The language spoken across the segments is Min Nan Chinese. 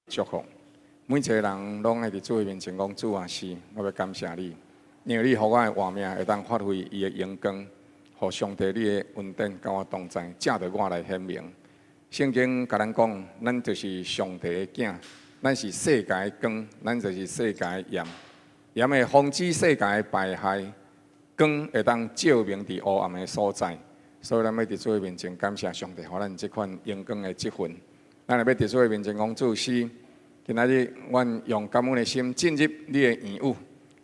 祝福。每一个人攏愛佇主的面前講：主啊，是，我欲感謝你，因為你予我的活命會當發揮伊的榮光，予上帝你的恩典佮我同在，藉著我來顯明。聖經共咱講，咱就是上帝的囝，咱是世界的光，咱就是世界的鹽。鹽會防止世界的敗壞，光會當照明佇烏暗的所在。所以咱欲佇主的面前感謝上帝，予咱這款榮光的職份。咱也欲佇主的面前講，主是。今仔日，阮用感恩的心進入你的言語，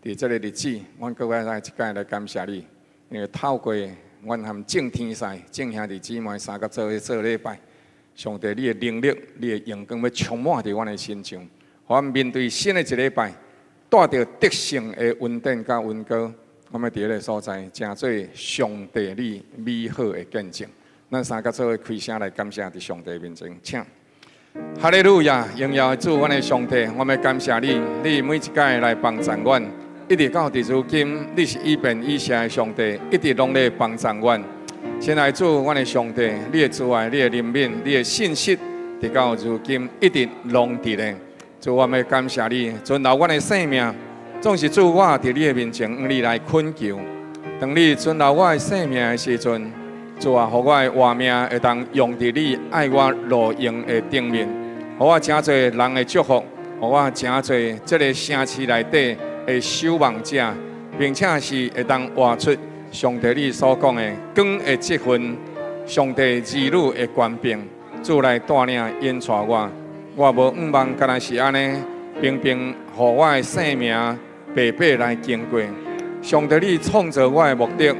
佇這个日子，阮閣愛來一擺來感謝你，因為透過阮和眾天使、眾兄弟姊妹相佮做伙做禮拜，上帝你的能力、你的榮光欲充滿佇阮的身上，予阮面對新的一禮拜，帶著得勝的恩典佮恩膏，我欲佇彼个所在，成做上帝你美好的見證。咱三個做伙開聲來感謝佇上帝面前，請。哈利路亞，榮耀的主，阮的上帝，我欲感謝你，你每一擺來幫助阮，一直到佇如今，你是以便以謝的上帝，一直攏咧幫助阮。親愛的主，阮的上帝，你的慈愛、你的憐憫、你的信實，直到如今一直攏佇咧。主，我欲感謝你，存留阮的性命，總是主我佇你的面前，向你來懇求。當你存留我的性命的時陣，主啊，予我的活命會當用佇你愛我路用的頂面，予我成做人的祝福，予我成做這个城市內底的守望者，並且是會當活出上帝你所講的光的職份，上帝兒女的權柄，主來帶領引帶我，我無向望，敢若是按呢，平平予我的性命白白來經過。上帝你創造我的目的，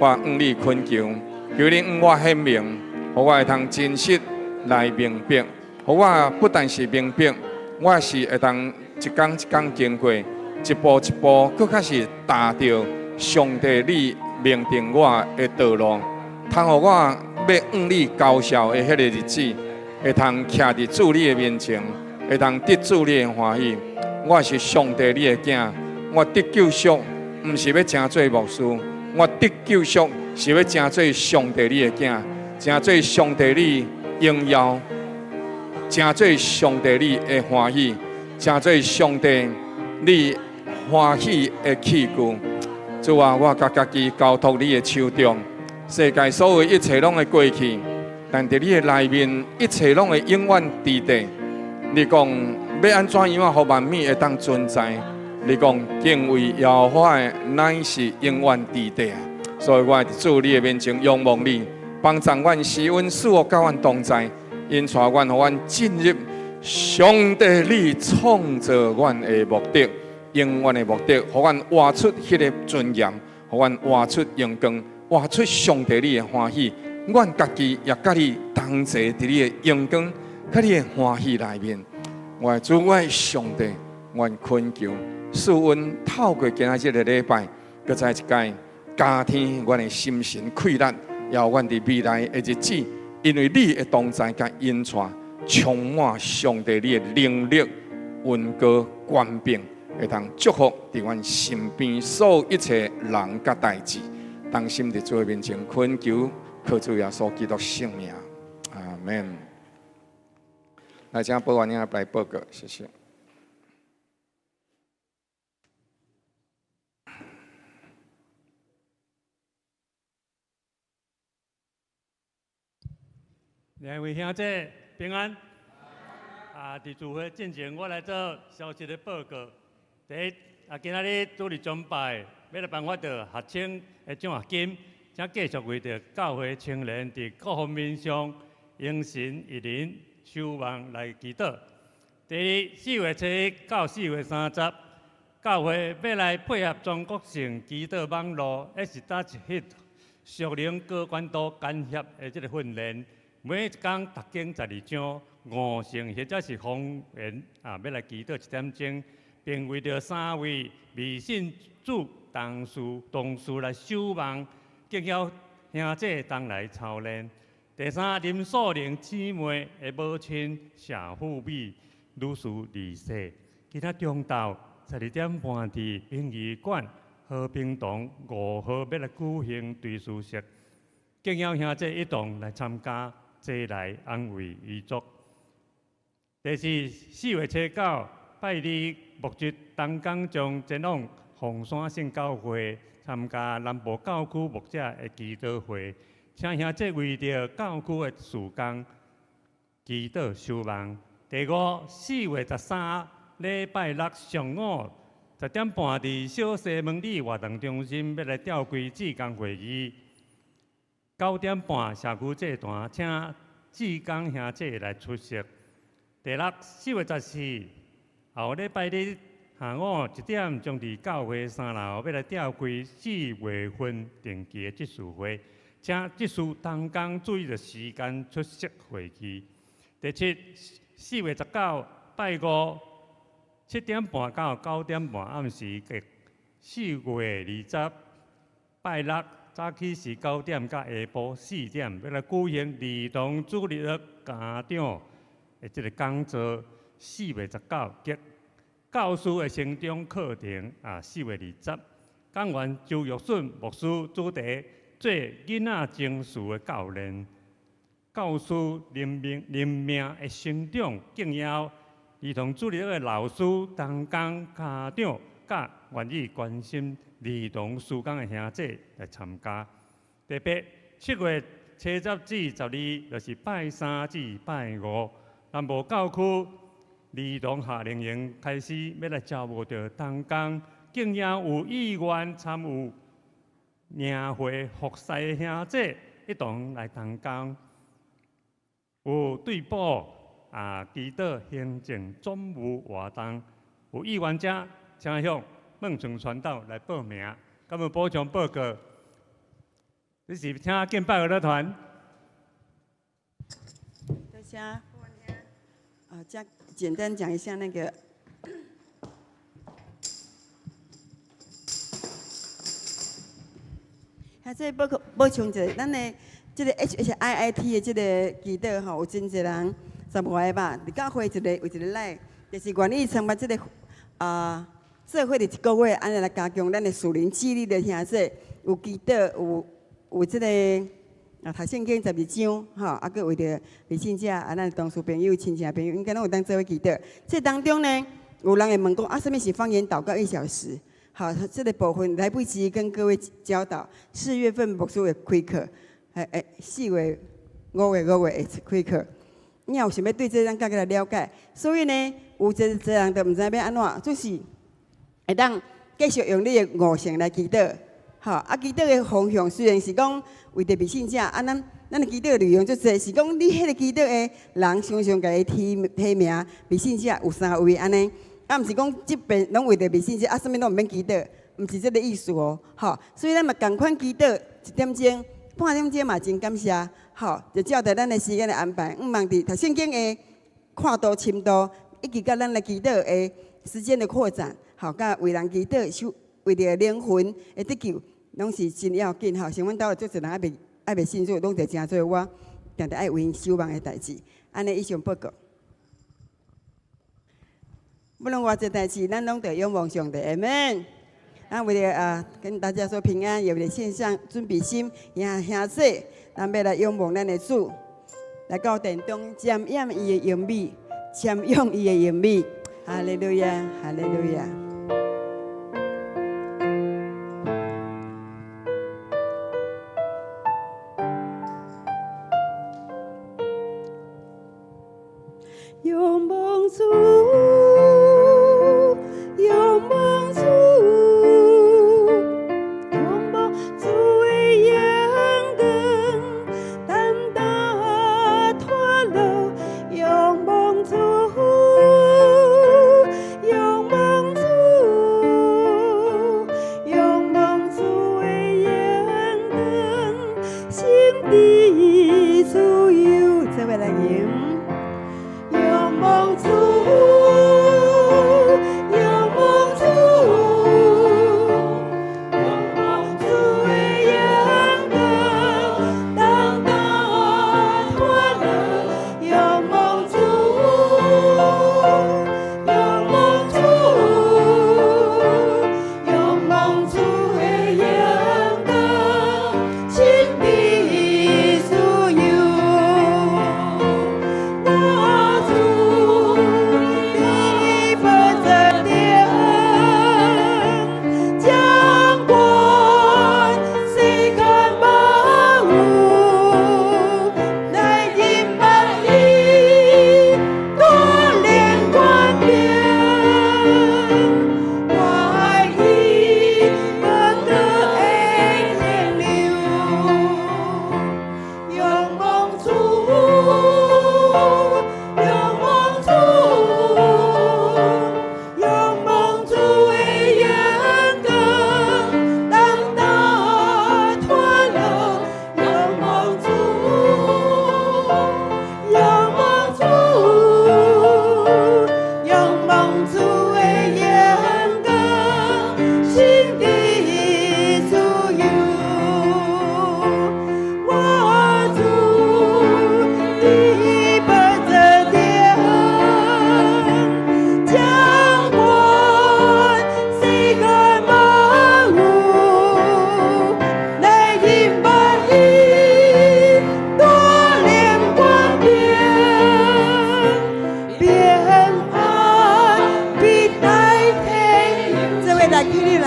我向你懇求。求你向我顯明，予我會通真實來明白，予我不但是明白，我是會當一工一工經過，一步一步，閣較是踏著上帝你命定我的道路，通予我欲向你交數的彼个日子，會通徛佇主你的面前，會通得主你的歡喜。我是上帝你的囝，我得救贖，毋是欲成做牧師，我得救贖是欲成做上帝你的囝，成做上帝你榮耀，成做上帝你的歡喜，成做上帝你歡喜的器具。主啊，我共家己交託你的手中，世界所有一切攏會過去，但佇你的內面，一切攏會永遠佇咧。你講欲按怎樣予萬物會當存在？你講敬畏耶和華的乃是永遠佇咧。所以我佇主你的面前仰望你，幫助阮施恩賜福佮阮同在，引帶阮，予阮進入上帝你創造阮的目的，永遠的目的，予阮活出彼个尊嚴，予阮活出榮光，活出上帝你的歡喜。阮家己也佮你同齊佇你的榮光、佮你的歡喜內面。我的主，我的上帝，阮懇求賜恩透過今仔這个禮拜，閣再一擺加添阮的心神氣力，也予阮佇未來的日子，因為你的同在佮引帶，充滿上帝你的能力、恩膏、權柄，會通祝福佇阮身邊所有一切人佮代誌。同心佇主的面前懇求，靠主耶穌基督聖名，阿門。來，請保安兄來報告，謝謝。兩位兄弟平安。啊，佇聚會進前，我來做消息的報告。第一，啊，今仔日主日崇拜，欲來頒發著學生的獎學金，請繼續為著教會青年佇各方面上榮神益人守望來祈禱。第二，4月7日到4月30，教會欲來配合全國性祈禱網路，S 8屬靈高關度感協的這个訓練。每一工讀經12章，悟性或者是方言啊，欲來祈禱一點鐘，並為著三位未信主同事同事來守望，敬邀兄弟同來操練。第三，林素玲姊妹的母親謝富美女士離世，今仔中晝12點半佇殯儀館和平堂5號欲來舉行追思式，敬邀兄弟一同來參加，齊來安慰遺族。第四，4月初9，拜二，牧职同工將前往鳳山聖教會參加南部教區牧者的祈禱會，請兄弟為著教區的事工祈禱守望。第五，4月13禮拜六上午10點半，佇小西門里活動中心欲來召開志工會議。9點半社區祭壇，請志工兄弟來出席。第六，4月14後禮拜日下午1點，將佇教會三樓欲來召開四月份定期的執事會，請執事同工注意著時間出席會議。第七，4月19拜五7點半到9點半暗時及4月20拜六早起時9點到下晡4點，欲來舉行兒童主日學家長的這個講座。4月19及教師的成長課程啊，4月20，講員周玉順牧師主題做囡仔情緒的教練，教師靈命靈命的成長，敬邀兒童主日學的老師、同工、家長，佮願意關心兒童事工的兄弟來參加。第八，7月初10至12，就是拜三至拜五，南部教區兒童夏令營開始，欲來招募著同工，敬邀有意願參與營會服侍的兄弟一同來同工。有對簿啊，祈禱行政總務活動，有意願者請向孟成傳道來報名。敢有補充報告？這是請敬拜樂團。多謝。啊，這簡單講一下那個。啊，這補補充一下，咱的這個 HHIIT 的這個祈禱吼，有真濟人10外個吧，佇教會一個為一個來，就是願意參加這個啊，做伙佇一個月，按呢來加強咱的屬靈紀律的兄弟，有祈禱，有這個啊，讀聖經12章，吼，啊，閣為著未信者啊，咱同事朋友、親戚朋友，應該攏有當做伙祈禱。這當中呢，有人會問講啊，啥物是方言禱告一小時？好，這個部分來不及跟各位教導。4月份牧師會開課，4月、5月、5月會開課。你有想欲對這咱較來了解，所以呢，有濟濟人就毋知欲按怎，就是會當繼續用你的悟性來祈禱。吼，啊，祈禱的方向雖然是講為著未信者，啊，咱的祈禱的內容足濟，是講你彼個祈禱的人常常共伊提提名未信者有三位按呢。啊，毋是講這邊攏為著未信者，啊，啥物攏毋免祈禱，毋是這個意思哦，吼。所以咱嘛仝款祈禱一點鐘、半點鐘嘛真感謝，吼，就照著咱的時間來安排。毋茫佇讀聖經的闊度深度，以及佮咱來祈禱的時間的擴展，吼，佮為人祈禱，守為著靈魂的得救，攏是真要緊，吼。像阮兜有足濟人猶未信主，攏佇誠做我定定愛為𪜶守望的代誌。按呢以上報告。無論偌濟代誌，咱攏得仰望上帝，阿們。咱為著啊，跟大家說平安，也為著獻上準備心，兄兄弟，咱欲來仰望咱的主，來到殿中瞻仰伊的榮美，瞻仰伊的榮美。哈利路亞，哈利路亞。仰望主，仰望主，仰望主的榮光，等待脫落。仰望主，仰望主，仰望主的榮光，心得自由，這位來吟。仰望主，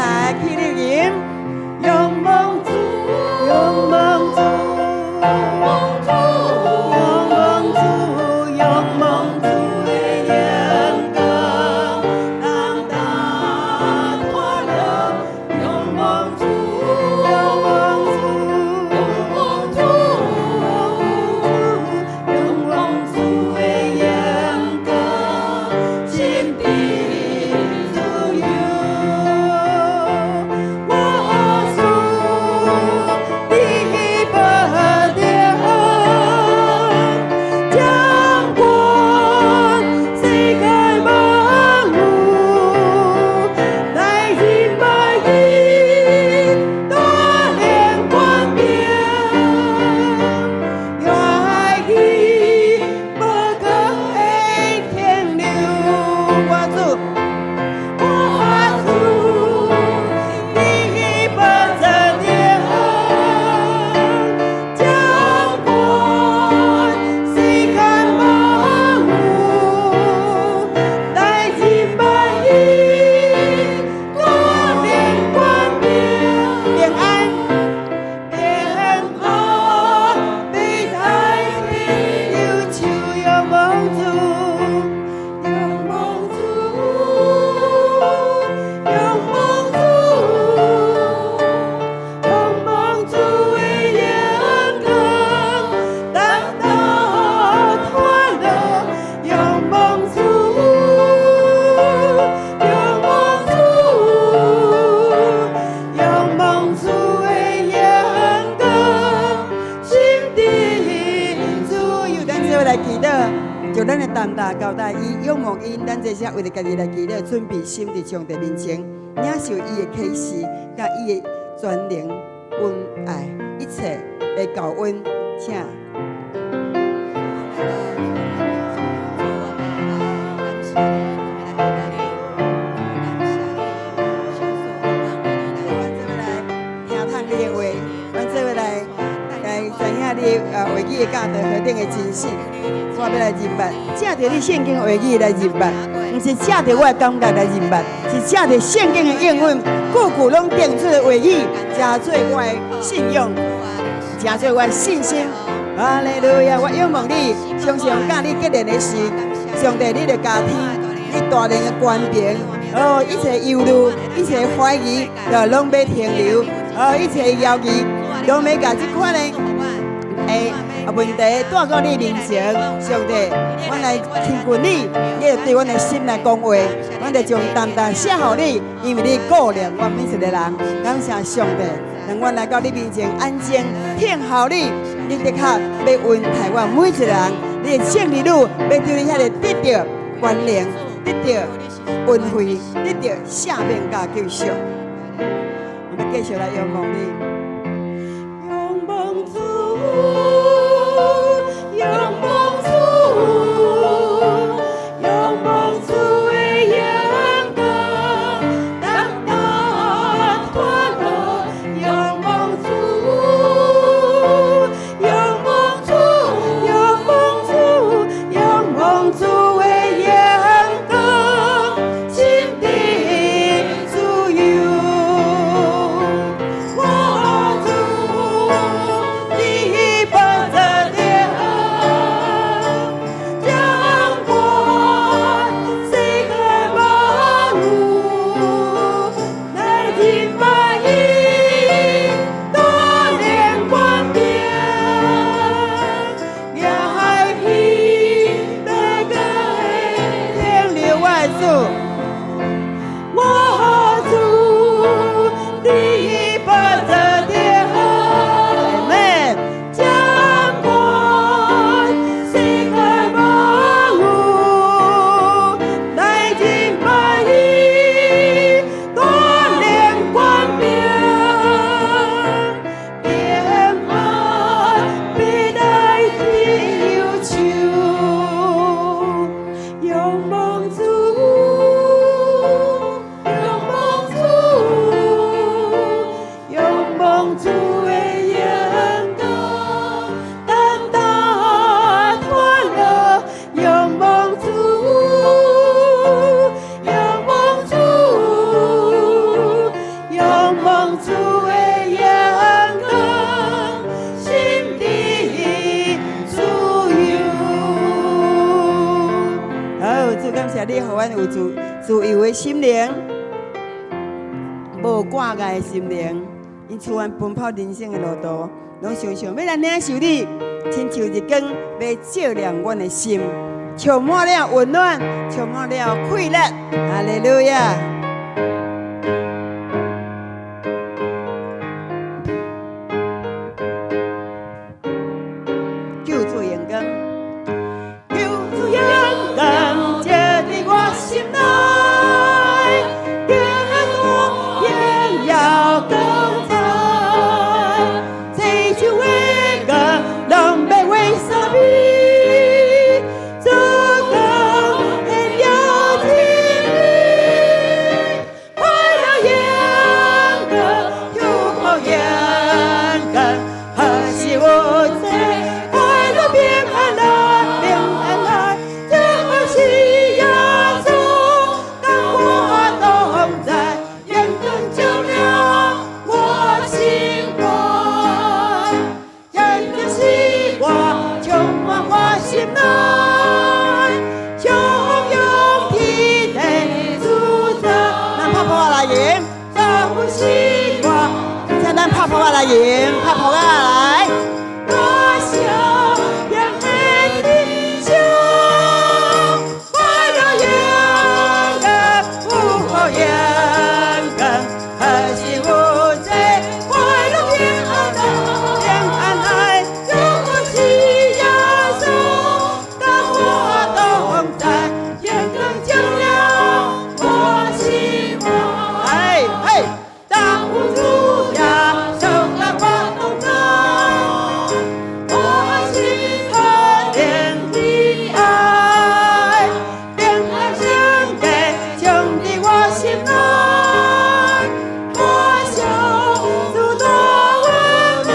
來起立吟，仰望主，仰望主，仰望主，仰望主的榮光，當擔拖累，仰望主，仰望主，仰望主，仰望主的榮光，心得自由。我主，你寶殿，掌管世界萬物，帶人百義，帶領權柄，願意無可的停留。我主，我主，你寶座頂，掌管世間萬物，帶人百義，帶領權柄，平安，平安，被代替憂愁，仰望主，仰望主，仰望主，仰望主的榮光，擔當拖累，仰望主，仰望主，仰望主的榮光，心得自由。咱做伙來祈禱，就咱的擔當交代伊，仰望伊，咱這些為著家己來祈禱，準備心佇上帝面前，領受伊的啟示，佮伊的全能、恩愛，一切的教訓，請。來到主的面前，主，我們來感謝你，我們來愛你，主，感謝你，聖所讓你阮做伙來聽通你的話，阮做伙來知影你話語的教導何等的真實。我欲來認捌，藉著你聖經話語來認捌，毋是藉著我的感覺來認捌，是藉著聖經的應允，句句攏定出的話語，成做我的信仰，成做我的信心。哈利路亞！我仰望你，常常佮你結連的時，上帝你的加添，你大能的權柄，哦，一切憂慮，一切懷疑，就攏欲停留，哦，一切猶豫，攏欲共這款的問題帶到你面前。上帝，阮來親近你，你會對阮的心來講話，阮就將擔當卸予你，因為你顧念阮每一個人。感謝上帝，讓阮來到你面前安靜聽候你，你的確欲恩待阮每一個人，你的聖兒女欲佇你遐裡得著權能，得著恩惠，得著赦免佮救贖。我們繼續來仰望你。仰望主，仰望主，仰望主的榮光，擔當拖累，仰望主，仰望主，仰望主，仰望主的榮光，心得自由。我主，你寶座頂，掌管世界萬物，帶人百義，帶領權柄，也彼得個停留我的主，我主，你寶座頂，阿門。掌管世界萬物，帶人百義，帶領權柄，平安必代替憂愁，仰望主，主，感謝你，予阮有自由的心靈，無掛礙的心靈。因此，阮奔跑人生的路途，攏常常欲來領受你，親像日光欲照亮阮的心，充滿了溫暖，充滿了快樂。哈利路亞！救主榮光，救主榮光，照佇我心內，更多榮耀光彩。世上的光，攏欲話相比，主光顯了真理，快樂榮光，幸福榮光，何時有這快樂平安來，平安來，就是耶穌佮我同在，榮光照亮我心懷，耶穌是我充滿我心內，雄勇天地主宰。咱拍噗仔來迎，就是我，請咱拍噗仔來迎，拍噗仔來。我笑容的天上，快樂榮光，有福榮光，何時有這快樂平安來，平安來，就是耶穌佮我同在，榮光照亮我心懷。哎嘿，當有主耶穌佮我同在，我心何等的愛，平安聖潔藏佇我心內，我想主大溫暖，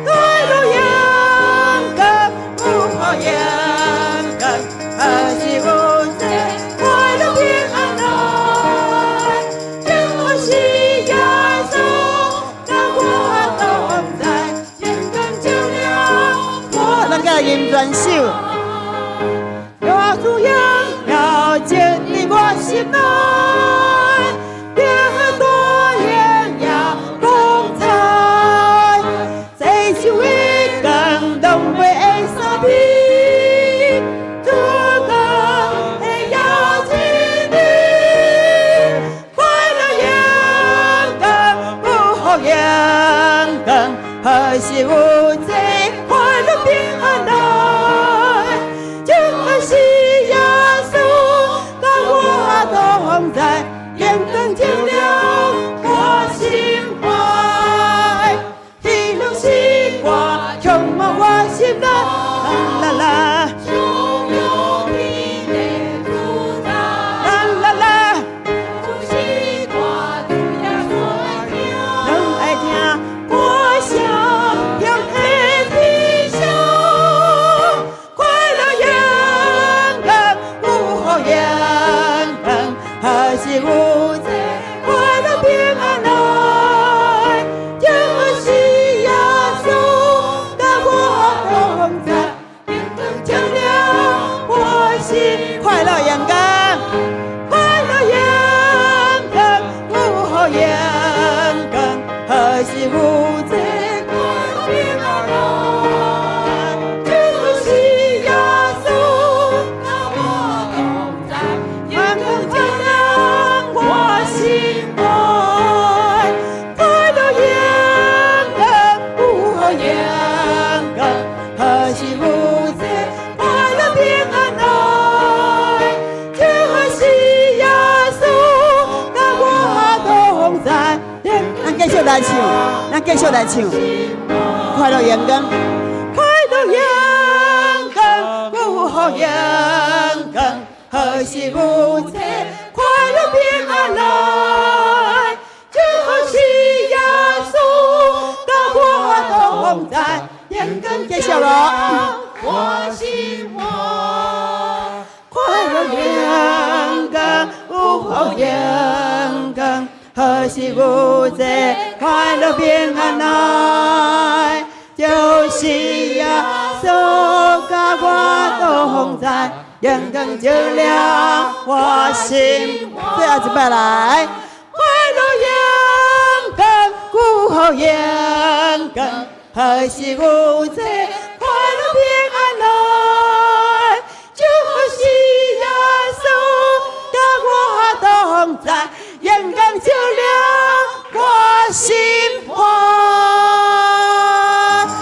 快樂榮光，有福榮光，何時有這快樂平安來？就是耶穌佮我同在，榮光照亮我。咱來吟全首。我主榮耀照佇我心內，更多榮耀光彩。世上的光攏袂相比，主光顯耀真理，快樂榮光，有福榮光，何時有這快樂平安來？就是耶穌佮我同在，榮光照亮我心懷，喜樂詩歌充滿我心內，啦啦雄勇天地主宰，啦啦啦，主詩歌主耶穌愛聽，攏愛聽我聲響的天上，快樂榮光，有福榮光，何時有這快樂平安來？就是耶穌佮我同在，榮光照亮我心，快樂榮光，快樂榮光，有福榮光，何時有這快樂平安來？就是耶穌佮我同在，榮光照亮我心懷，快樂榮光，有福榮光，何時有這快樂平安來？就是耶穌佮我同在，咱繼續來唱，咱繼續來唱，快樂榮光，快樂榮光，有福榮光，何時有這快樂平安來？就是耶穌佮我同在，榮光繼續咯。我心懷。快樂榮光，有福榮光，何時有這快樂平安來？就是耶穌穌佮我同在，榮光照亮我心。最後一擺來，快樂榮光，久候榮光，何時有這快樂平安來？就是耶穌佮我同在，榮光照亮我心懷。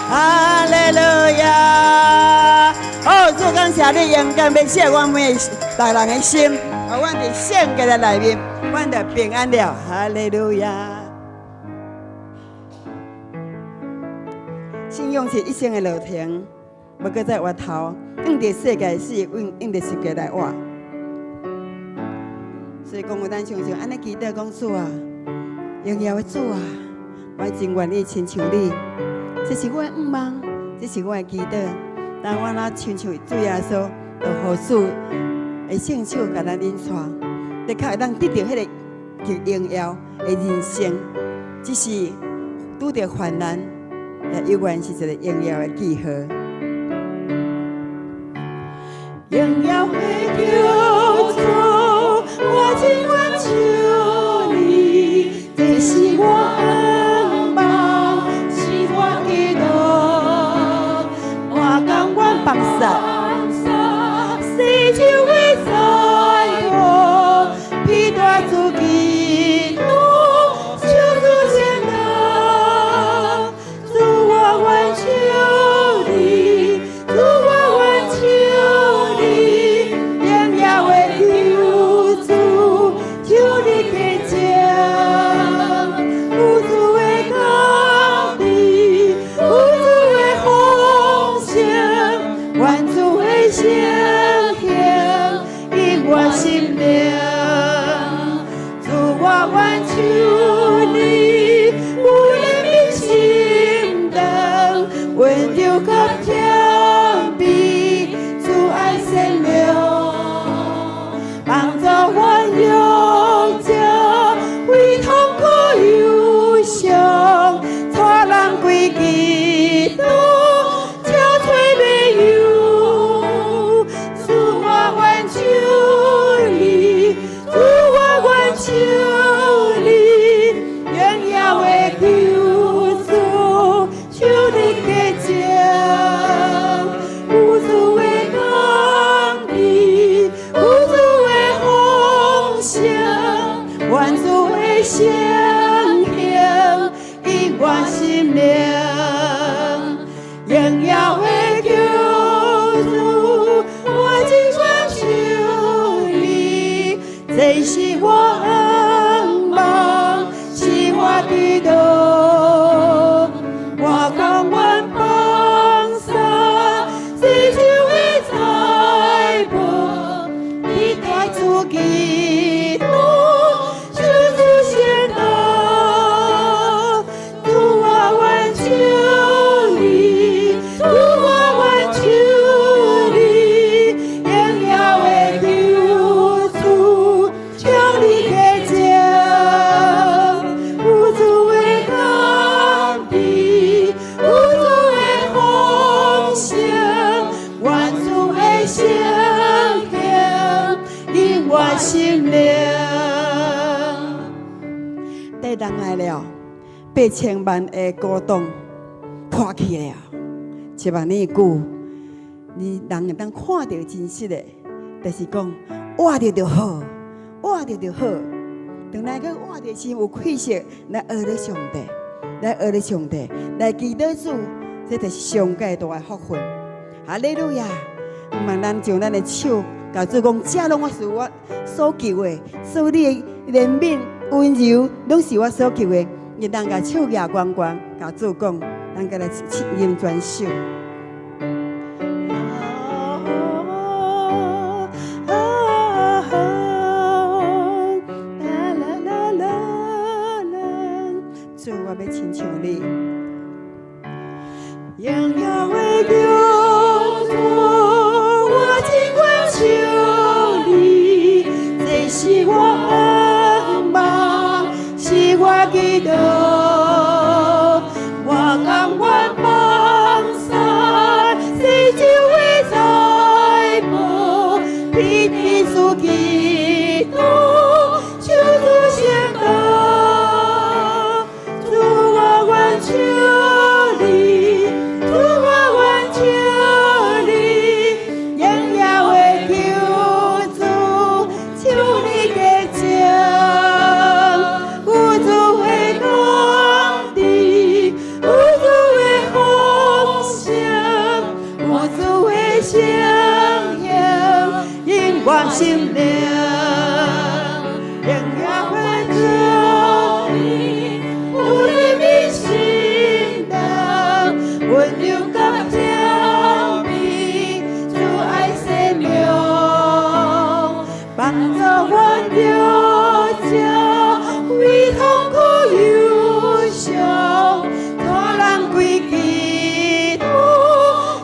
哈利路亞！好，主感謝你，勇敢欲赦阮每逐人的心，予阮佇聖潔的內面，阮就平安了。哈利路亞！信仰是一生的路程，無閣再回頭，向著世界死，向著十架來活。所以講，咱常常按呢祈禱講主啊，榮耀的主啊，我真願意親像你，這是我的願望，這是我的祈禱。當我若親像主耶穌，就予主的聖手共咱引帶，的確會當得著彼个極榮耀的人生。只是拄著患難，也猶原是一個榮耀的記號。榮耀的救主，我真願像你，這是我願望，是我祈禱。我甘願放捨，世上的財寶，披戴主基督，求主顯大，主我願像你，主我願像你，榮耀的救主，求你潔淨，有主的降臨，有主的豐盛，願主的聖行引我心靈，主我願像你，有憐憫心腸，溫柔佮謙卑，主愛善良，幫助阮勇者為痛苦憂傷，帶人歸基督，照吹沒有。主我願像你，主我願像你，榮耀的救主，求你潔淨，有主的降臨，有主的豐盛，願主的聖行引我心靈，榮耀的救主，我真願像你，這是我願望，是我祈禱。我甘願放捨世上的財寶，披戴主基督，求主顯大，主我願像你，主我願像你，榮耀的救主，求你潔淨，有主的降臨，有主的豐盛，願主的聖行引我心靈。地人來了，8000萬的古董破去了，1萬年久，你人會當看著真實的，就是講活著就好，活著就好。當來閣活著時有氣息來學咧上帝，來學咧上帝，來祈禱主，這就是上蓋大的福分。哈利路亞！毋茫咱將咱的手，共主講，這攏我是我所求的，所有你的憐憫、溫柔，攏是我所求的。你當共手舉懸懸，共主講，咱閣來飲全首。啦啦啦啦啦，主，我欲親像你，榮耀的救主，我真願像你，這是我願望，是我祈禱，我甘願放捨。彼耶穌基督，求主顯大。主我願求你，主我願求你，榮耀的救主，求你潔淨，有主的降臨，有主的豐盛，有主的聖形，引我心靈，榮耀的求你，有憐憫心人，溫柔佮謙卑，主愛善良，幫助阮得救，為痛苦憂傷，帶人歸基督，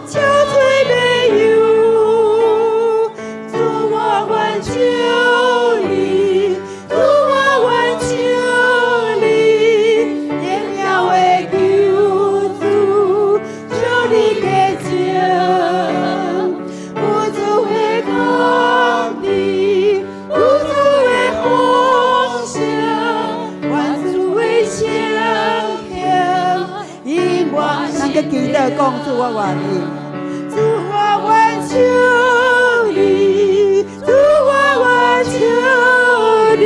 求罪免憂。主我願求你，主我願求你，榮耀的救主，求你潔淨，有主的降臨，有主的豐盛，願主的聖形，引我。咱閣祈禱講，主我願意。主我願求你，主我願求你，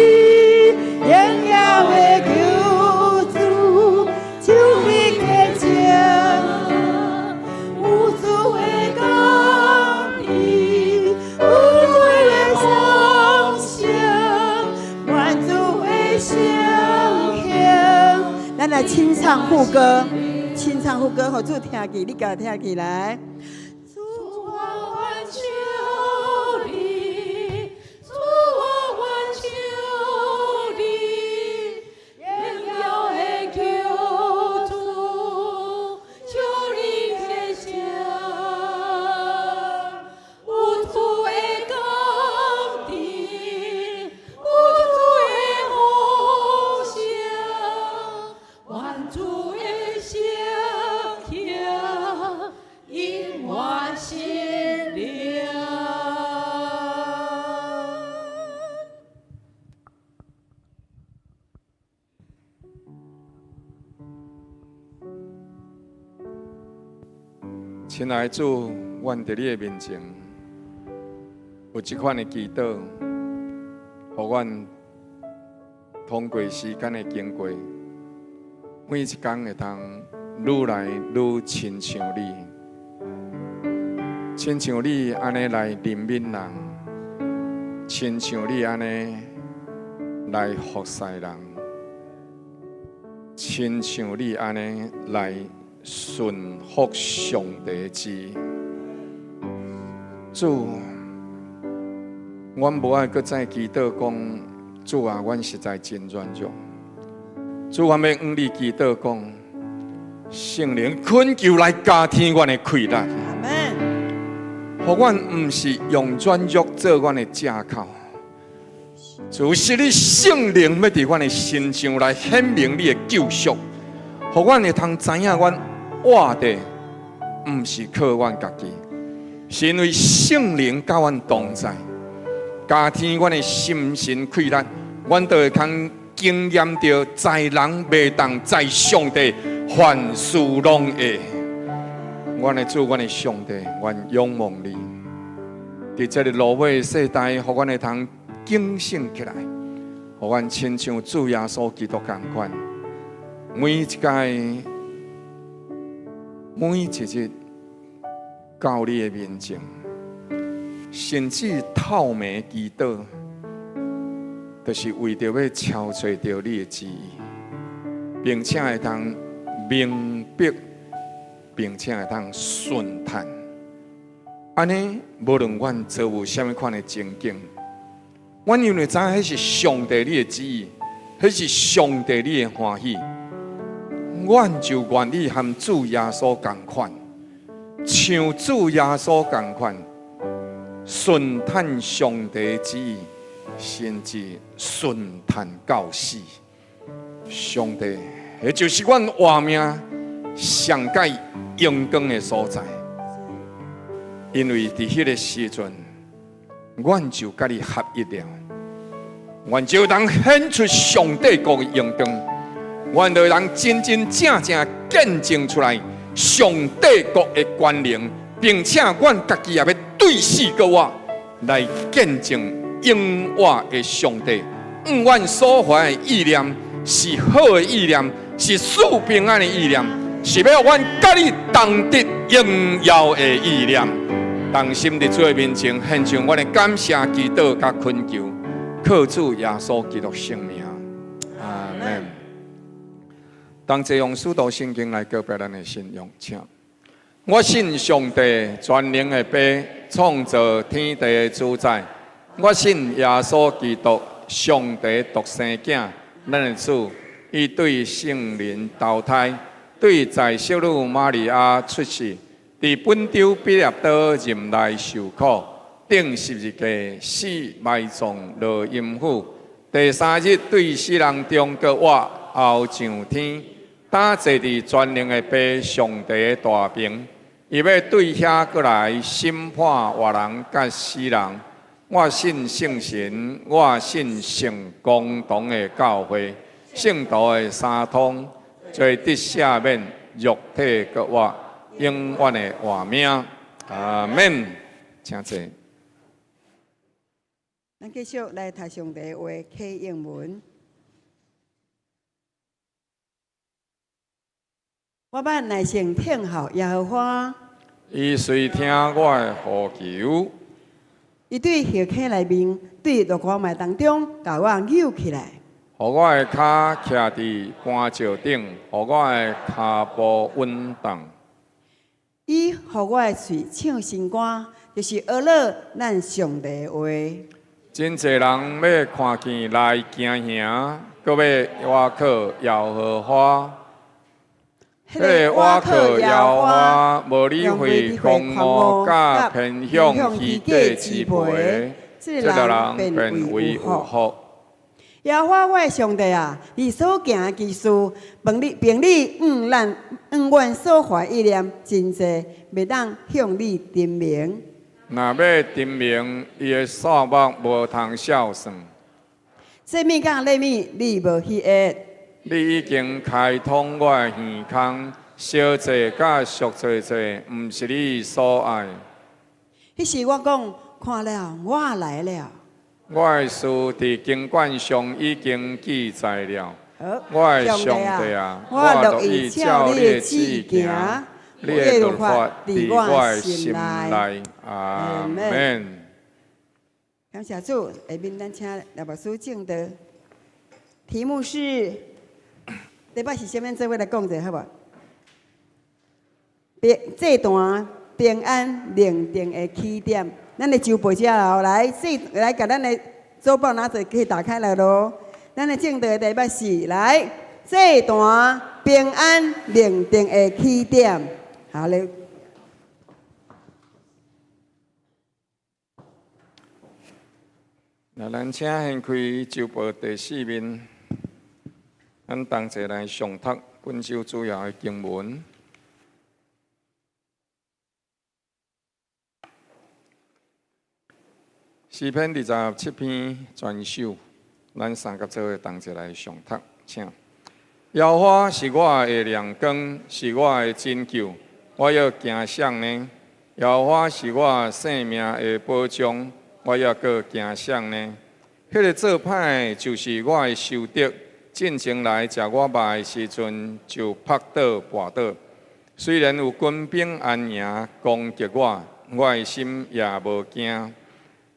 榮耀的救主，求你潔淨，有主的降臨，有主的豐盛，願主的聖形。咱來清唱副歌，清唱副歌，予主聽見，你共聽起來。主我願求你，主我願求你，榮耀的救主，求你潔淨，有主的降臨，有主的豐盛，願主的聖形，引我心靈。親愛的主，阮佇你的面前有這款的祈禱，予阮通過時間的經過，每一工會當愈來愈親像你，親像你按呢來憐憫人，親像你按呢來服侍人，親像你按呢來順服上帝旨意。主，阮無愛閣再祈禱講，主啊，阮實在真軟弱。主，阮欲向你祈禱講，聖靈懇求來加添阮的氣力，阿門。予阮毋是用軟弱做阮的藉口。主，是你聖靈欲佇阮的身上來顯明你的救贖，予阮會通知影阮活的毋是靠阮家己，是因為聖靈佮阮同在，加添阮的心神氣力，阮就會通經驗著在人袂當，在上帝凡事攏會。阮的主，阮的上帝，阮仰望你。佇這个落尾的世代，予阮會通警醒起來，予阮親像主耶穌基督仝款，每一屆、每一日到你的面前，甚至透暝祈禱，就是為著欲超揣著你的旨意，並且會通明白，並且會通順嘆。按呢，無論阮遭遇啥物款的情景，阮因為知影彼是上帝你的旨意，彼是上帝你的歡喜，阮就願意和主耶穌仝款，像主耶穌仝款，順嘆上帝旨意，甚至順嘆到死。上帝，彼就是阮活命上蓋榮光的所在。因為佇彼个時陣，阮就佮你合一了，阮就通顯出上帝國的榮光，阮就通真真正正見證出來上帝國的權能，並且阮家己也欲對死閣活來見證永活的上帝。向阮所懷的意念是好的意念，是賜平安的意念，是欲予阮佮你同得榮耀的意念。同心佇主的面前獻上阮的感謝、祈禱佮懇求，靠主耶穌基督聖名，阿門。同齊用使徒信經來告白咱的信仰，請。我信上帝全能的父，創造天地的主宰。我信耶穌基督，上帝獨生囝，咱的主，伊對聖靈投胎，對在聖女瑪利亞出世，佇本丟彼拉多任內受苦，釘十字架死埋葬落陰府，第三日對死人中閣活，後上天，擔坐佇全能的父上帝大爿，伊欲對遐閣來審判活人佮死人。我信聖神，我信聖公同的教會，聖徒的相通，罪得赦免，肉體閣活，永遠的活命。阿門。請坐。咱繼續來讀上帝話啟應文。我欲耐性聽候耶和華。伊遂聽我的呼求。伊對火坑內面，對熱鍋脈當中，共我搝起來。予我的跤徛佇磐石頂，予我的跤步穩當。伊予我的喙唱新歌，就是學樂咱上帝的話。真濟人欲看見來驚嚇，閣欲倚靠耶和華。彼个倚靠耶和華，無理會狂傲佮偏向虛假之輩的，這個人便為有福。耶和華我的上帝啊，你所行的奇事，並你向咱向阮所懷意念真濟，袂當向你陳明。若欲陳明，伊的數目無通數算。這物佮那物，你無喜愛。你已經開通我的耳孔，燒祭佮贖罪祭，毋是你所愛。彼時我講，看了，我來了。我的事佇經卷上已經記載了。好，我的上帝啊，我樂意照你的旨意行，你的律法佇我的心內。阿門。感謝主，下面咱請廖牧師證道，題目是。題目是啥物？做伙來講者好無？平祭壇平安認定的起點，咱的周報遮後來，這來共咱的周報拿者可以打開來囉。咱的證道的題目是來祭壇平安認定的起點。好咧。那咱請掀開周報第四面。咱同齊來誦讀本週主要的經文。詩篇27篇全首，咱三甲做伙同齊來誦讀，請。耶和華是我的亮光，是我的拯救，我欲驚啥呢？耶和華是我性命的保障，我猶閣驚啥呢？彼个做歹的，就是我的仇敵。進前來食我肉的時陣，就仆倒跋倒。雖然有軍兵安營攻擊我，我的心也無驚。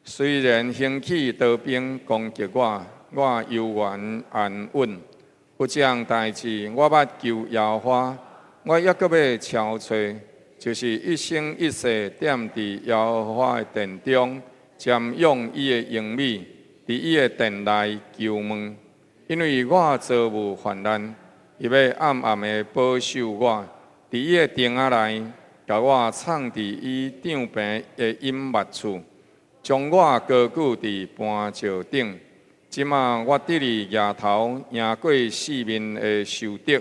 雖然興起刀兵攻擊我，我猶原安穩。有這項代誌，我捌求耶和華，我猶閣欲敲揣，就是一生一世踮佇耶和華的殿中，瞻仰伊的榮美，佇伊的殿內求問。因為我遭遇患難，伊欲暗暗的保守我，佇伊的帳仔內，共我藏佇伊帳棚的隱密處，將我高舉佇磐石頂。這馬我得力額頭贏過四面的仇敵，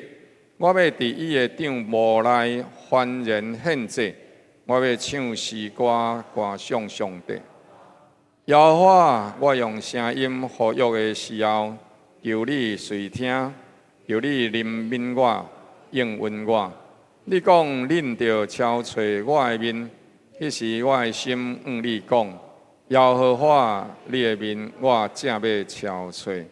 我欲佇伊的帳幕內歡然獻祭，我欲唱詩歌歌頌上帝。耶和華，我用聲音呼籲的時候，求你垂聽，求你憐憫我，應允我。你講恁著敲揣我的面，彼時我的心向你講：耶和華，你的面我正欲敲揣。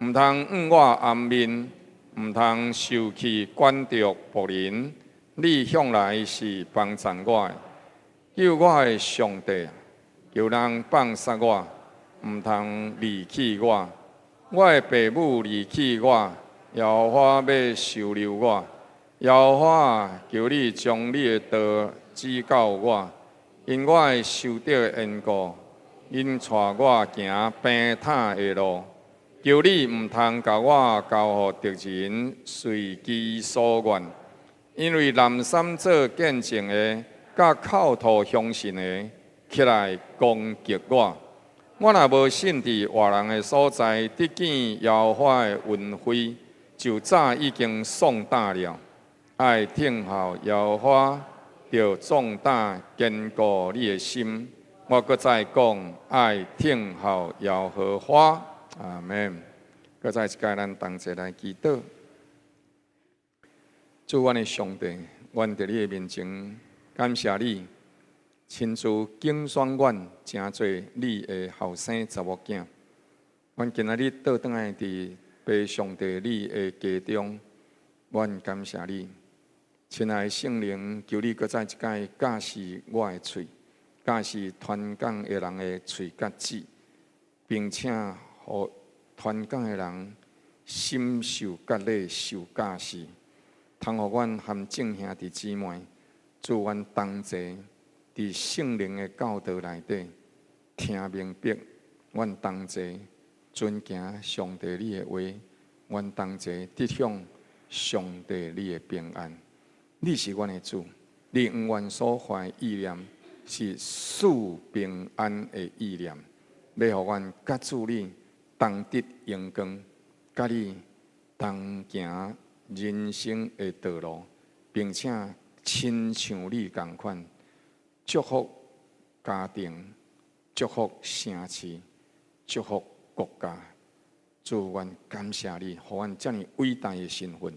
毋通向我掩面，毋通受氣管束僕人。你向來是幫贊我的，救我的上帝，求人放殺我，毋通離棄我。我的爸母離棄我，耶和華欲收留我。耶和華，求你將你的道指教我，因我會受著緣故，𪜶帶我行平坦的路。求你毋通共我交予敵人隨其所願，因為濫訕做見證的，佮口吐凶信的，起來攻擊我。我若無信佇活人的所在，得見耶和華的恩惠，就早已經喪膽了。愛聽候耶和華，著壯膽堅固你的心。我閣再講，愛聽候耶和華。阿門。閣再一擺，咱同齊來祈禱。主，阮的上帝，阮佇你的面前感謝你，親自揀選阮，成做你的後生查某囝。阮今仔日倒轉來佇父上帝你的家中，阮感謝你。親愛的聖靈，求你閣再一擺教示我的喙，教示傳講的人的喙佮舌，並且予傳講的人心受割禮、受教示，通予阮和眾兄弟姊妹，主阮同齊佇聖靈的教導內底聽明白，阮同齊遵行上帝你的話，阮同齊得享上帝你的平安。你是阮的主，你永遠所懷意念是賜平安的意念，欲予阮佮主你同得榮光，佮你同行人生的道路，並且親像你仝款，祝福家庭，祝福城市，祝福國家。主，阮感謝你，予阮遮爾偉大的身份，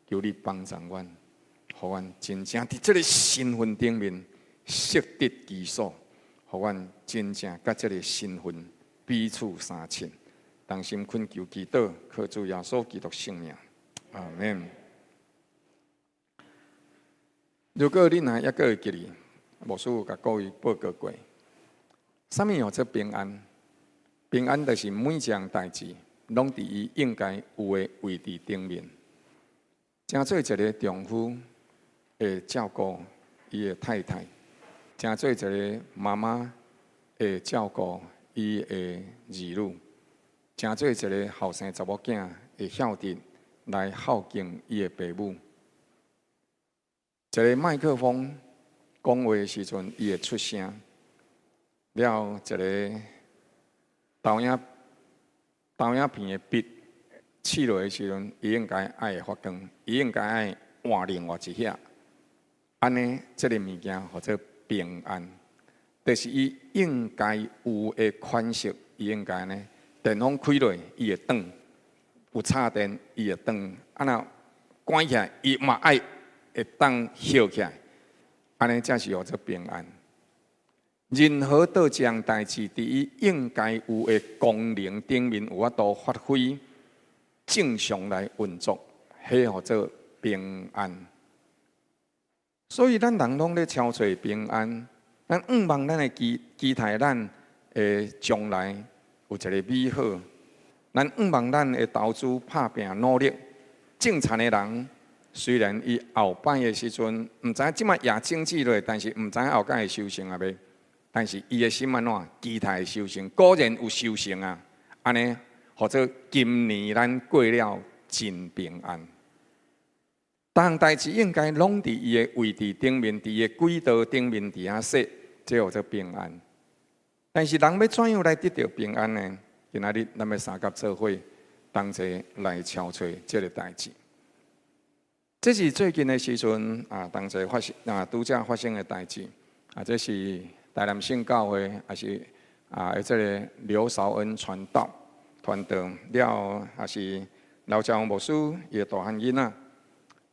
求你幫助阮，予阮真正佇這个身份頂面適得其所，予阮真正佮這个身份彼此相稱。同心懇求祈禱，靠主耶穌基督聖名，阿門。如果你若猶閣會記得，牧師有共各位報告過，啥物叫做平安？平安就是每一項代誌，攏佇伊應該有的位置頂面。成做一个丈夫會照顧伊的太太，成做一个媽媽會照顧伊的兒女，成做一个後生查某囝會曉得來孝敬伊的爸母。一个麥克風講話的時陣，伊會出聲。了，一个投影片的筆試落的時陣，伊應該愛會發光，伊應該愛換另外一遐。按呢，這个物件號做平安，就是伊應該有的款式，伊應該呢，電風開落，伊會斷；有插電，伊會斷。啊若關起來，伊嘛愛會當燒起來。按呢才是號做平安。任何佗一項代誌，佇伊應該有的功能頂面有法度發揮正常來運作，彼號做平安。所以咱人攏咧敲揣平安，咱向望咱的期待咱的將來有一个美好。咱向望咱的投資拍拚努力，種田的人雖然伊後擺的時陣毋知影這擺也種子落，但是毋知影後擺會收成抑未。但是伊的心按怎？期待收成，果然有收成啊！按呢，號做今年咱過了真平安。逐項代誌應該攏佇伊的位置頂面，佇伊的軌道頂面佇遐說，這號做平安。但是人欲怎樣來得著平安呢？今仔日咱欲相佮做伙，同齊來敲揣這个代誌。這是最近的時陣啊，同齊發生啊，拄才發生的代誌啊，這是台南聖教會，也是啊，這个劉紹恩傳道傳道了，也是劉兆宏牧師伊的大漢囡仔。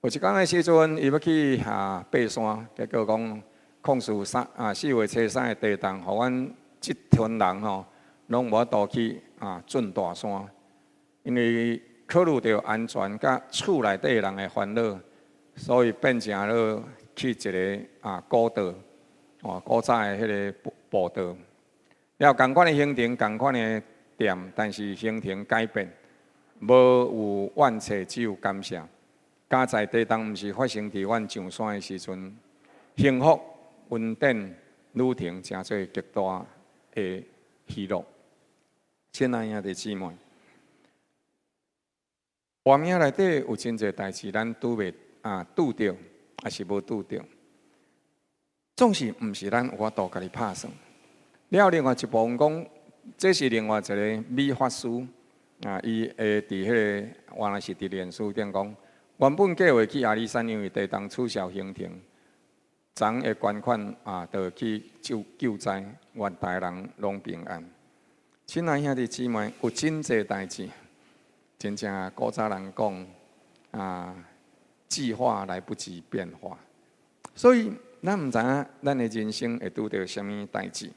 有一工的時陣，伊欲去啊爬山，結果講控訴三啊四月初三的地動，予阮這群人吼攏無法度去啊進大山，因為考慮著安全佮厝內底人的煩惱，所以變成了去一个啊古道，哦古早的彼个步步道。了仝款的行程，仝款的店，但是行程改變，無有怨嗟，只有感謝。佳哉地動毋是發生佇阮上山的時陣，幸福、恩典、旅程，成做極大的喜樂。親愛兄弟姊妹，活命內底有真濟代誌，咱拄袂啊拄著，抑是無拄著，總是毋是咱有法度家己拍算。了，另外一部分講，這是另外一个美髮師啊，伊會佇彼个原來是佇臉書頂講，原本計劃去阿里山，因為地動取消行程，昨昏的捐款啊，就去救救災，願逐家人攏平安。親愛兄弟姊妹，有真濟代誌，真正古早人講啊，計劃來不及變化，所以咱毋知影咱的人生會拄著啥物代誌，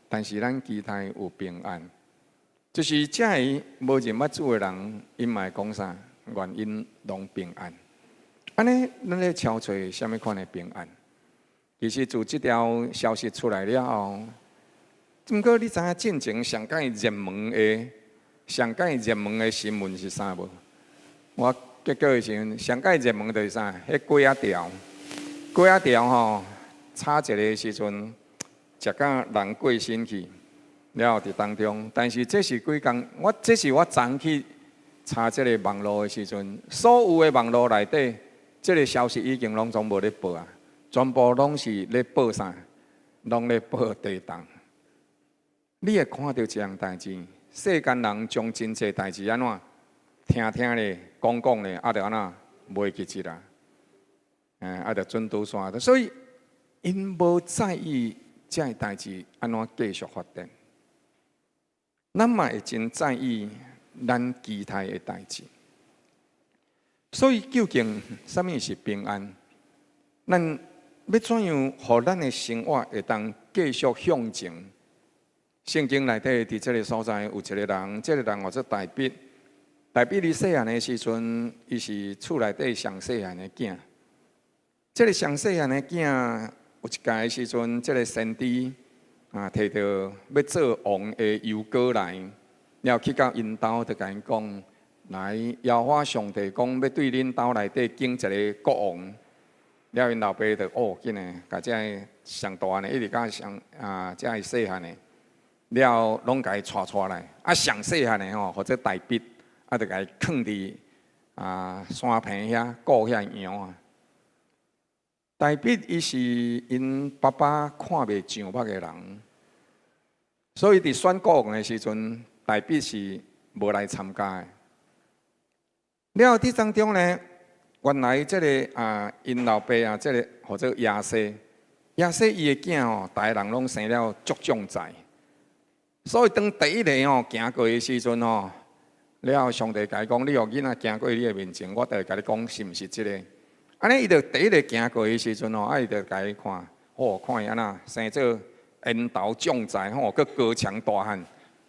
但是咱期待有平安。就是遮个無認捌主的人，𪜶嘛會講啥？願𪜶攏平安。按呢，咱咧敲揣啥物款的平安？其實自這條消息出來了後，毋過你知影進前上蓋熱門的、上蓋熱門的新聞是啥無？我結果的時陣，上蓋熱門就是啥？彼粿仔條，粿仔條吼，炒一个時陣，食甲人過身去，了後佇當中，但是這是幾工，我這是我昨去查這个網路的時陣，所有的網路內底，這个消息已經攏總無咧報啊，全部攏是咧報啥？攏咧報地動。你會看著一項代誌，世間人將真濟代誌按怎聽聽咧，講講咧，啊，就按怎袂記得啦，啊，就準拄煞。所以𪜶無在意這个代誌按怎繼續發展，咱嘛會真在意咱期待的代誌。所以究竟啥物是平安？咱欲怎樣予咱的生活會當繼續向前？聖經內底佇這个所在有一个人，這个人號做大衛。大衛佇細漢的時陣，伊是厝內底上細漢的囝。這个上細漢的囝，有一擺的時陣，這个先知啊，提著欲做王的油膏來，了去到𪜶兜，就共𪜶講：來，耶和華上帝講，欲對恁兜內底揀一个國王。了𪜶老爸就哦，緊嘞，共這个上大漢的，一直到上啊，這个細漢的，了攏共伊帶帶來。啊，上細漢的吼，號做大衛，啊，就共伊囥佇啊山坪遐顧遐羊啊。大衛伊是𪜶爸爸看袂上目的人，所以佇選國王的時陣，大衛是無來參加的。了佇當中呢，原來這个啊，𪜶老爸啊，這个號做耶西，耶西伊的囝吼，逐个人攏生了足壯哉，所以當第一个吼行過的時陣吼，了上帝共伊講，你予囡仔行過你的面前，我就會共你講是毋是這个。按呢，伊就第一个行過的時陣吼，啊，伊就共伊看，哦，看伊按怎生做緣投壯哉吼，閣高強大漢，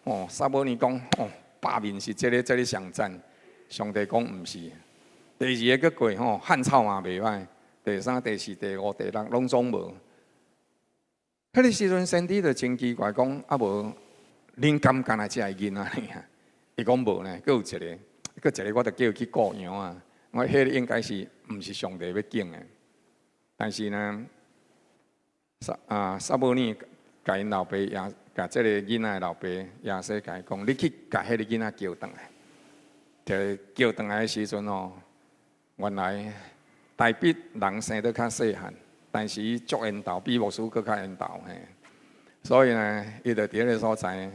哦，撒母耳講，哦，百面是這个，這个上讚。上帝講毋是。第二个閣過吼，漢草嘛袂歹。第三、第四、第五、第六，攏總無。彼个時陣，先知就真奇怪，講啊無，恁敢干焦這个囡仔爾？伊講無呢，閣有一个，閣一个，我就叫伊去顧羊啊。我彼个應該是毋是上帝欲揀的？但是呢，撒母耳共𪜶老爸也，共這个囡仔的老爸耶西共伊講，你去共彼个囡仔叫轉來。就叫轉來的時陣吼，原來大衛人生得較細漢，但是伊足緣投，比牧師閣較緣投嘿。所以呢，伊就佇彼个所在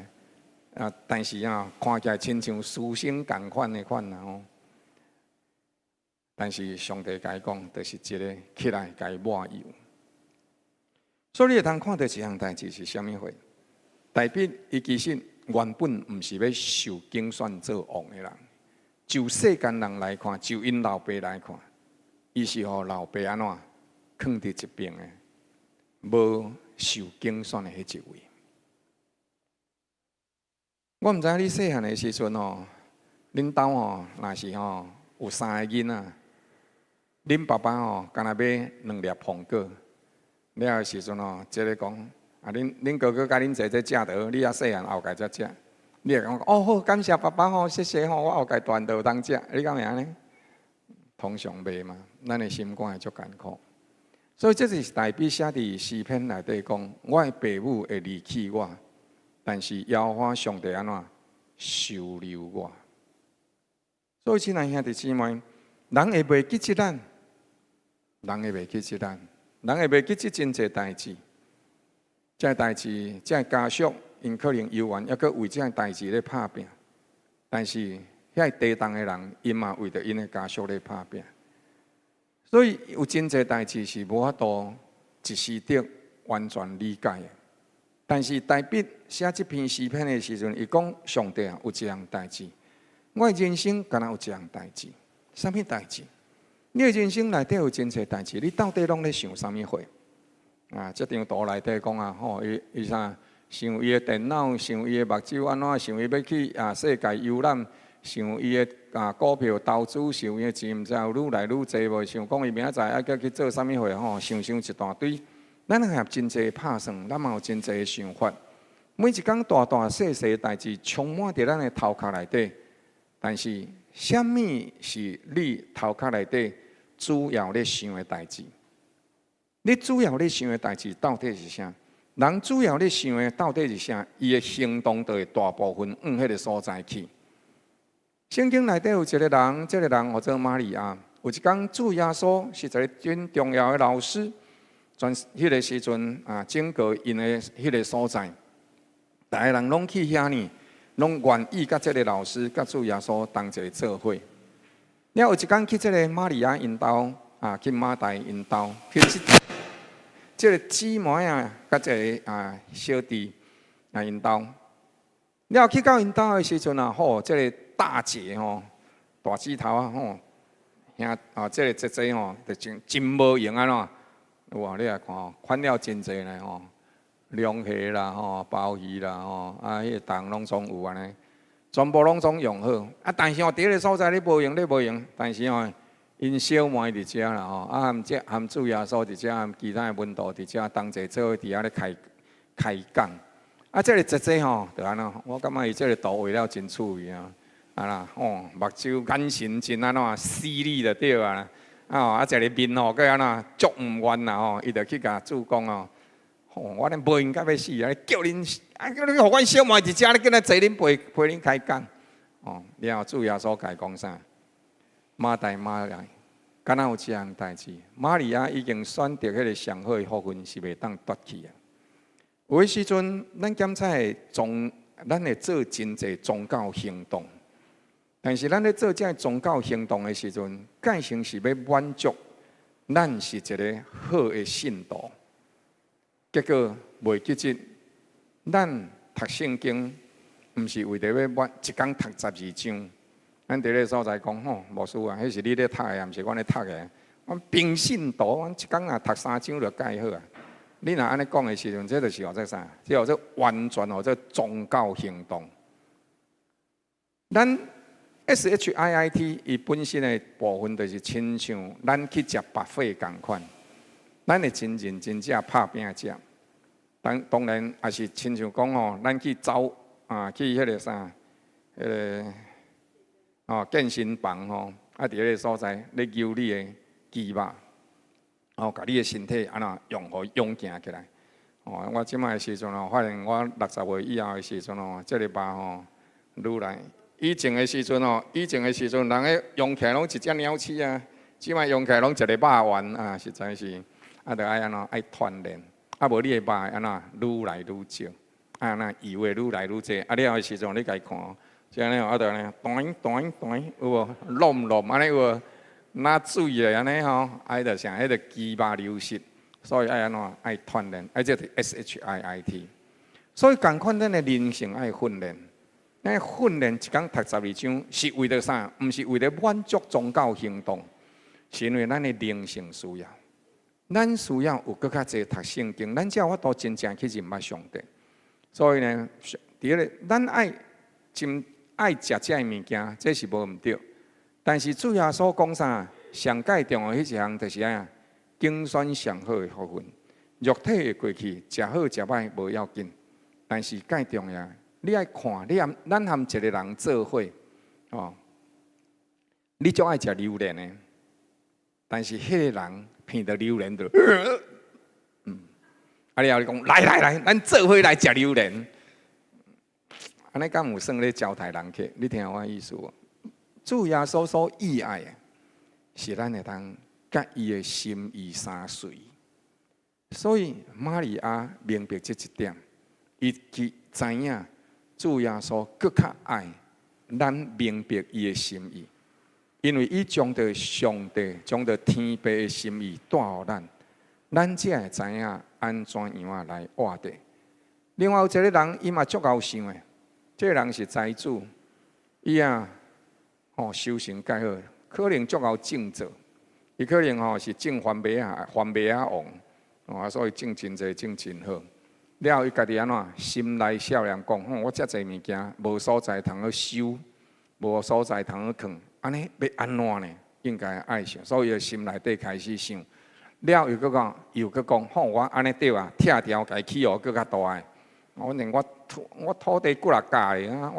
啊，但是啊，看起來親像書生仝款的款啊吼。但是上帝共伊講，就是這个起來共伊抹油。所以你會通看著一項代誌是啥物貨？大衛伊其實原本毋是欲受揀選做王的人，就世間人來看，就𪜶老爸來看，伊是予老爸按怎囥佇一邊的，無受揀選的彼一位。我毋知影你細漢的時陣吼，恁兜吼若是吼有三個囡仔，恁爸爸吼敢若買兩粒蘋果，了的時陣吼，一个講啊，恁哥哥佮恁姐姐食著，你猶細漢後蓋才食。你會講哦好，感謝爸爸吼，謝謝吼，我後蓋大漢就有通食，你敢會按呢？通常袂嘛，咱的心肝會足艱苦。所以這就是大衛寫佇詩篇內底講，我的爸母會離棄我，但是耶和華上帝按怎收留我。所以親愛兄弟姊妹，人會袂記得咱，人會袂記得咱，人會袂記得真濟代誌。這个代誌，這个家屬，𪜶可能猶原猶閣為這个代誌咧拍拚，但是遐地動的人，𪜶嘛為著𪜶的家屬咧拍拚。所以有真濟代誌是無法度一時得完全理解的。但是大衛寫這篇詩篇的時陣，伊講上帝啊，有一項代誌，我的人生敢若有一項代誌，啥物代誌？你的人生內底有真濟代誌，你到底攏咧想啥物貨？啊，這張圖內底講啊，吼，伊伊啥？想伊的電腦，想伊的目睭按怎，想伊欲去啊世界遊覽，想伊的啊股票投資，想伊的錢毋知有愈來愈濟無？想講伊明仔載愛閣去做啥物貨吼？想想一大堆。咱也有真濟拍算，咱嘛有真濟的想法。每一工大大細細的代誌充滿佇咱的頭殼內底，但是啥物是你頭殼內底主要咧想的代誌？你主要咧想的代誌到底是啥？人主要咧想的到底是啥？伊的行動就會大部分往彼个所在去。聖經內底有一個人，這個人號做瑪利亞。有一工主耶穌是一個真重要的老師，全彼个時陣啊，經過𪜶的彼个所在，逐个人攏去遐呢，攏願意佮這个老師、佮主耶穌同齊做伙。了有一工去這个瑪利亞𪜶兜啊，去馬大𪜶兜去這這个姊妹啊，佮這个啊小弟啊𪜶兜。了去到𪜶兜的時陣啊，吼，這个大姐吼，大姊頭啊吼，兄啊，這个姐姐吼，就真真無閒按怎？有無？你來看吼，款了真濟呢吼，龍蝦啦吼，鮑魚啦吼，啊，彼个丼攏總有按呢，全部攏總用好。啊，但是吼，佇彼个所在你無閒，你無閒，但是吼，𪜶小妹佇遮啦吼，啊，含這含主耶穌佇遮，含其他的門徒佇遮同齊做伙佇遐咧開開講。啊，這个姐姐吼，就按怎？我感覺伊這个圖畫了真趣味啊！啊啦，吼，目睭眼神真按怎犀利就對啊！啊，啊，一个面吼，閣按怎足毋願啦吼，伊就去共主講哦，吼，我咧無閒甲欲死啊！叫恁啊，叫恁予阮小妹佇遮咧，緊來坐恁陪陪恁開講。哦，了後主耶穌共伊講啥？馬大馬大，敢若有這項代誌？瑪利亞已經選擇彼个上好的福分，是袂當奪去的。有的時陣，咱檢查會宗，咱會做真濟宗教行動，但是咱咧做這个宗教行動的時陣，蓋成是欲滿足咱是一个好的信徒。結果袂記得，咱讀聖經，毋是為著欲滿一工讀12章。咱佇咧所在講吼，牧師啊，彼是你咧讀的，毋是阮咧讀的。阮平信徒，阮一工若讀三章就蓋好啊。你若按呢講的時陣，這就是號做啥？這號做完全號做宗教行動。咱 SHIIT 伊本身的部分就是親像咱去食 buffet 仝款，咱會真認真正拍拚食。當當然也是親像講吼，咱去走啊，去彼个啥，彼个哦健身房吼，啊佇彼个所在咧揪你的肌肉。哦，共你的身體按怎用予勇健起來。哦，我這擺的時陣哦，發現我60歲以後的時陣哦，這个肉吼愈來。以前的時陣哦，以前的時陣，人彼用起來攏一隻鳥鼠啊，這擺用起來攏一个肉丸啊，實在是啊，著愛按怎愛鍛鍊，啊無你的肉按怎愈來愈少，啊那油會愈來愈濟，啊了的時陣你共伊看，這按呢啊著按呢，彈彈彈，有無？攏攏按呢有無？若水的按呢吼，啊彼著啥？彼著肌肉流失，所以愛按怎？愛鍛鍊，啊這就是 SHIIT。所以仝款，咱的靈性愛訓練，咱訓練一工讀十二章，是為著啥？毋是為著滿足宗教行動，是因為咱的靈性需要。咱需要有閣較濟讀聖經，咱才有法度真正去認捌上帝。所以呢，第一个，咱愛真愛食這个物件，這是無毋對。但是主耶穌講啥？上蓋重要彼一項就是按揀選上好的福分。肉體會過去，食好食歹無要緊，但是蓋重要，你愛看，你和咱和一個人做伙，哦，你足愛食榴蓮的，但是彼个人鼻著榴蓮就，啊了後你講來來來，咱做伙來食榴蓮，按呢敢有算咧招待人客？你聽我意思無？主耶穌所意愛的，是咱會當佮伊的心意相隨。所以瑪利亞明白這一點，伊去知影主耶穌閣較愛咱明白伊的心意，因為伊將著上帝、將著天父的心意帶予咱，咱才會知影按怎樣仔來活著。另外有一個人，伊嘛足𠢕想的，這個人是財主，伊啊，吼修行蓋好，可能足𠢕種作，伊可能吼是種番麥仔，番麥仔王。哦，所以種真濟，種真好。了後伊家己按怎？心內少年講：吼，我遮濟物件無所在通好收，無所在通好囥，按呢欲按怎呢？應該愛想，所以伊心內底開始想。了後又閣講，又閣講，吼，我按呢對啊，拆掉共伊起予閣較大个。反正我土地幾若甲的啊，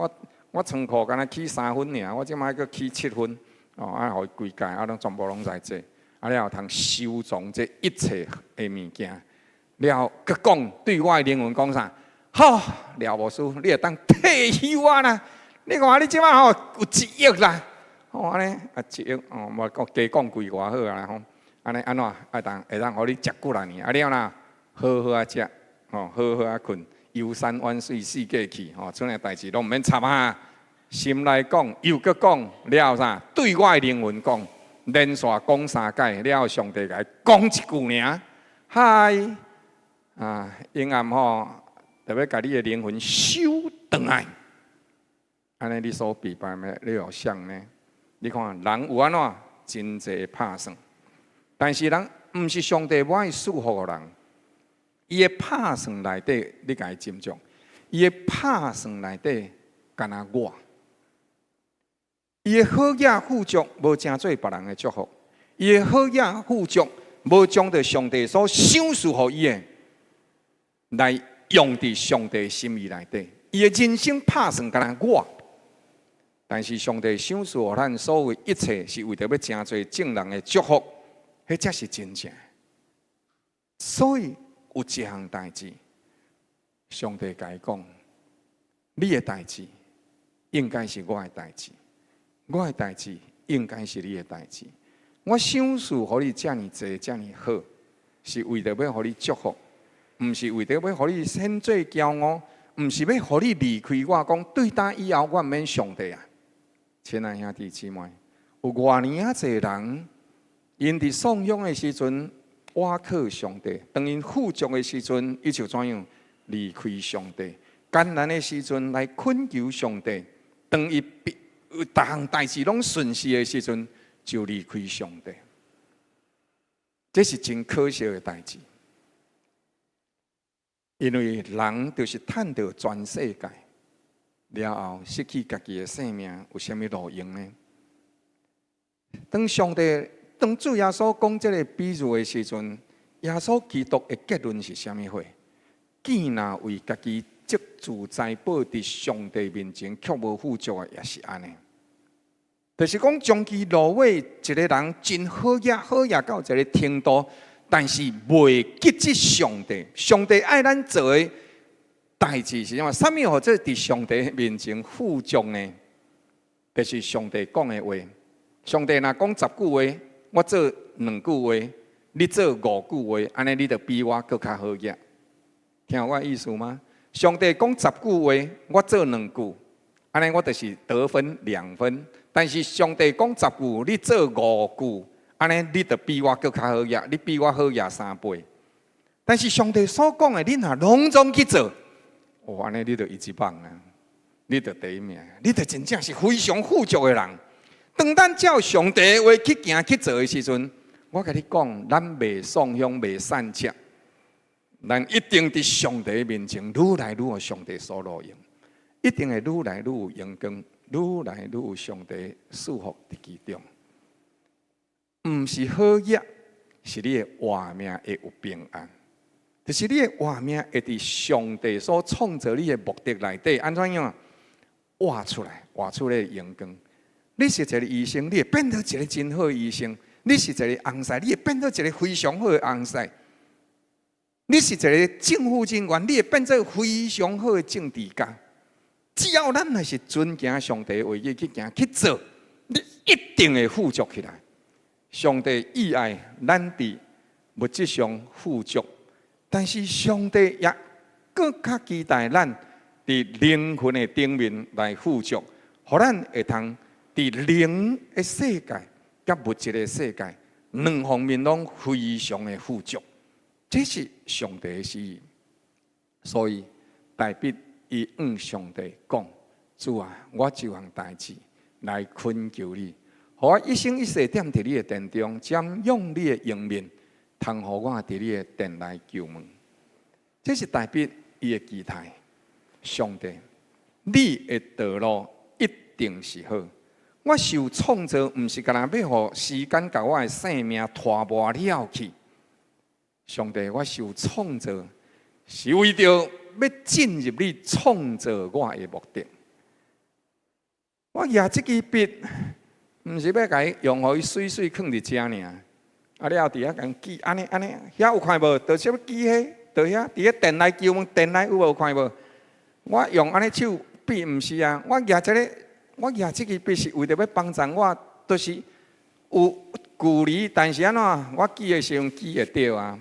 我倉庫敢若起三分爾，我這擺閣起七分，哦，啊，予伊規界，啊，攏全部攏在這。啊，了後通收藏這一切的物件，了後閣講對我的靈魂講啥？好，廖牧師，你會當退休啊啦！你看你這擺吼有一億啦，吼按呢啊一億哦，無講加講幾偌好啊吼，按呢按怎會當會當予你食幾若年啊了啦，好好仔食，吼好好仔睏，遊山玩水四界去，吼，賰的代誌攏毋免插啊。心內講，又閣講了啥？對我的靈魂講。連續講三擺了後，上帝共伊講一句爾，嗨啊！永暗吼，著欲共你的靈魂收轉來。按呢，你所備辦的，你有想呢？你看人有按怎真濟拍算，但是人毋是上帝無愛賜福予人，伊的拍算內底，你共伊斟酌，伊的拍算內底，敢若我。伊的好額富足，無成做別人的祝福；伊的好額富足，無將著上帝所賞賜予伊的，來用佇上帝心意內底。伊的人生拍算敢若我，但是上帝賞賜予咱所有一切，是為著欲成做眾人的祝福，彼才是真正。所以有一項代誌，上帝共伊講：你的代誌應該是我的代誌。我的代誌應該是你的代誌。我賞賜予你遮爾濟、遮爾好，是為著欲予你祝福，毋是為著欲予你顯做驕傲，毋是欲予你離開我。講對今以後我毋免上帝啊！親愛兄弟姊妹，有偌爾仔濟人，𪜶佇喪鄉的時陣倚靠上帝，當𪜶富足的時陣，伊就怎樣離開上帝？艱難的時陣來懇求上帝，當伊逐項代誌攏順遂的時陣，就離開上帝。這是真可惜的代誌，因為人就是趁著全世界，了後失去家己的性命，有啥物路用呢？當上帝、當主耶穌講這個比喻的時陣，耶穌基督的結論是啥物貨？見若為家己積聚財寶佇上帝面前，卻無富足的，也是按呢。就是講，終其落尾，一個人真好額，好額到一個程度，但是袂記得上帝。上帝愛咱做的代誌是啥物？啥物號做佇上帝面前富足呢？就是上帝講的話。上帝若講十句話，我做兩句話，你做五句話，按呢你就比我閣較好額。聽我意思嗎？上帝講十句話，我做兩句，按呢我就是得分2分。但是上帝講十句，你做五句，按呢你就比我閣較好額，你比我好額三倍。但是上帝所講的，你若攏總去做，哦，按呢你就一級棒啊！你就第一名，你就真正是非常富足的人。當咱照上帝的話去行去做的時陣，我共你講，咱袂喪鄉，袂散赤，咱一定佇上帝面前愈來愈予上帝所路用，一定會愈來愈有榮光，愈來愈有上帝賜福佇其中。毋是好額，是你的活命會有平安，就是你的活命會佇上帝所創造你的目的內底，按怎樣活出來，活出你的榮光。你是一个醫生，你會變做一个真好的醫生；你是一个翁婿，你會變做一个非常好的翁婿；你是一个政府人員，你會變做非常好的政治家。只要咱若是遵行上帝的話語去行去做，你一定會富足起來。上帝意愛咱佇物質上富足，但是上帝也閣較期待咱佇靈魂的頂面來富足，予咱會通佇靈的世界佮物質的世界兩方面攏非常的富足，這是上帝的旨意。所以大衛伊向上帝講：主啊，我這項代誌來懇求你，予我一生一世踮佇你的殿中，瞻仰你的容面，通予我佇你的殿內求問。這是大衛伊的期待。上帝，你的道路一定是好。我受創造，毋是干焦欲予時間共我的性命拖磨了去。上帝，我受創造是為著欲進入你創造我的目的。我舉這支筆，毋是欲共伊用予伊媠媠囥佇遮爾。啊了後佇遐共記，按呢按呢，遐有看無？就是欲記彼，佇遐佇咧殿內求問，殿內有無看無？我用按呢手筆毋是啊，我舉這个，我舉這支筆是為著欲幫助我，就是有距離，但是按怎？我記的時陣記會著啊。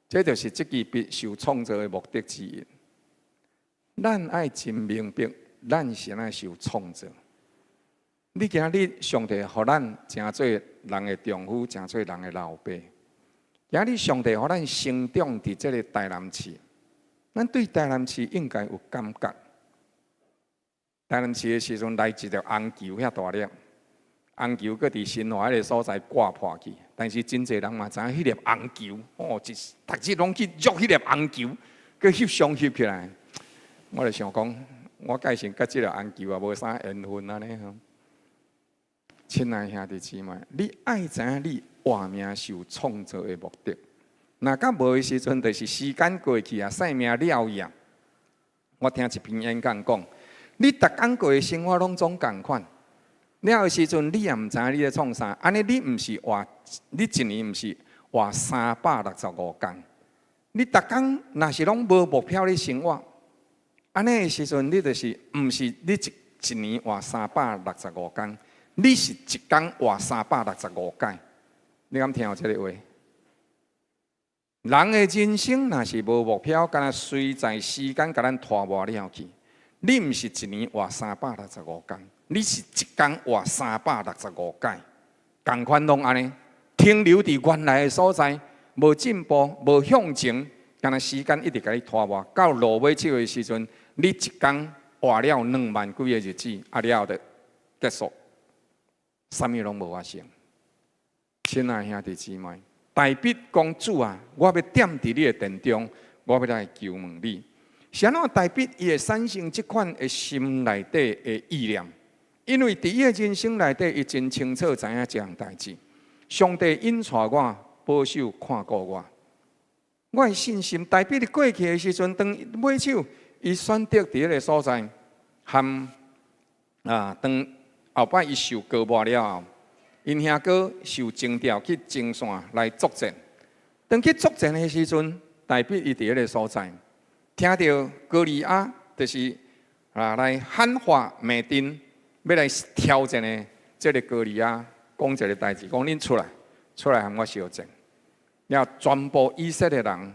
這就是這支筆受創造的目的之一。咱愛真明白，咱是按怎受創造。你今日上帝予咱成做人的丈夫，成做人的老爸。今日上帝予咱生長佇這个台南市，咱對台南市應該有感覺。台南市的時陣來一粒紅球遐大粒，紅球閣佇新華彼个所在割破去，但是真濟人嘛知影彼粒紅球，哦，一逐日攏去捉彼粒紅球，閣翕相翕起來。我就想講，我蓋成佮這粒紅球也無啥緣分按呢吼。親愛兄弟姊妹，你愛知影你活命受創造的目的。若敢無的時陣，就是時間過去啊，性命了去啊。我聽一篇演講講，你逐工過的生活攏總仝款，了的時陣你也毋知影你咧創啥，按呢你毋是活，你一年毋是活365工，你逐工若是攏無目標咧生活，按呢的時陣你就是毋是你一一年活三百六十五工，你是一工活三百六十五擺。你敢聽有這个話？人的人生若是無目標，敢若隨在時間共咱拖磨了去。你毋是一年活三百六十五工，你是一工活三百六十五擺。仝款攏按呢，停留佇原來的所在，無進步，無向前，敢若時間一直共你拖磨，到落尾手的時陣，你一工活了2萬幾個日子，啊了後就結束，啥物攏無發生。親愛兄弟姊妹，大衛講主啊，我欲踮佇你的殿中，我欲來求問你。是按怎大衛伊會產生這款的心內底的意念？因為佇伊的人生內底，伊真清楚知影這項代誌。上帝引帶我，保守看顧我。我的信心，大衛佇過去的時陣，當尾手伊選擇佇彼个所在，含啊，當後擺伊受膏抹了後，𪜶兄哥受徵調去前線來作戰。當去作戰的時陣，大衛伊佇彼个所在，聽著歌利亞就是啊來喊話罵陣，欲來挑戰的這个歌利亞講一个代誌，講恁出來，出來和我相戰。了全部以色列人，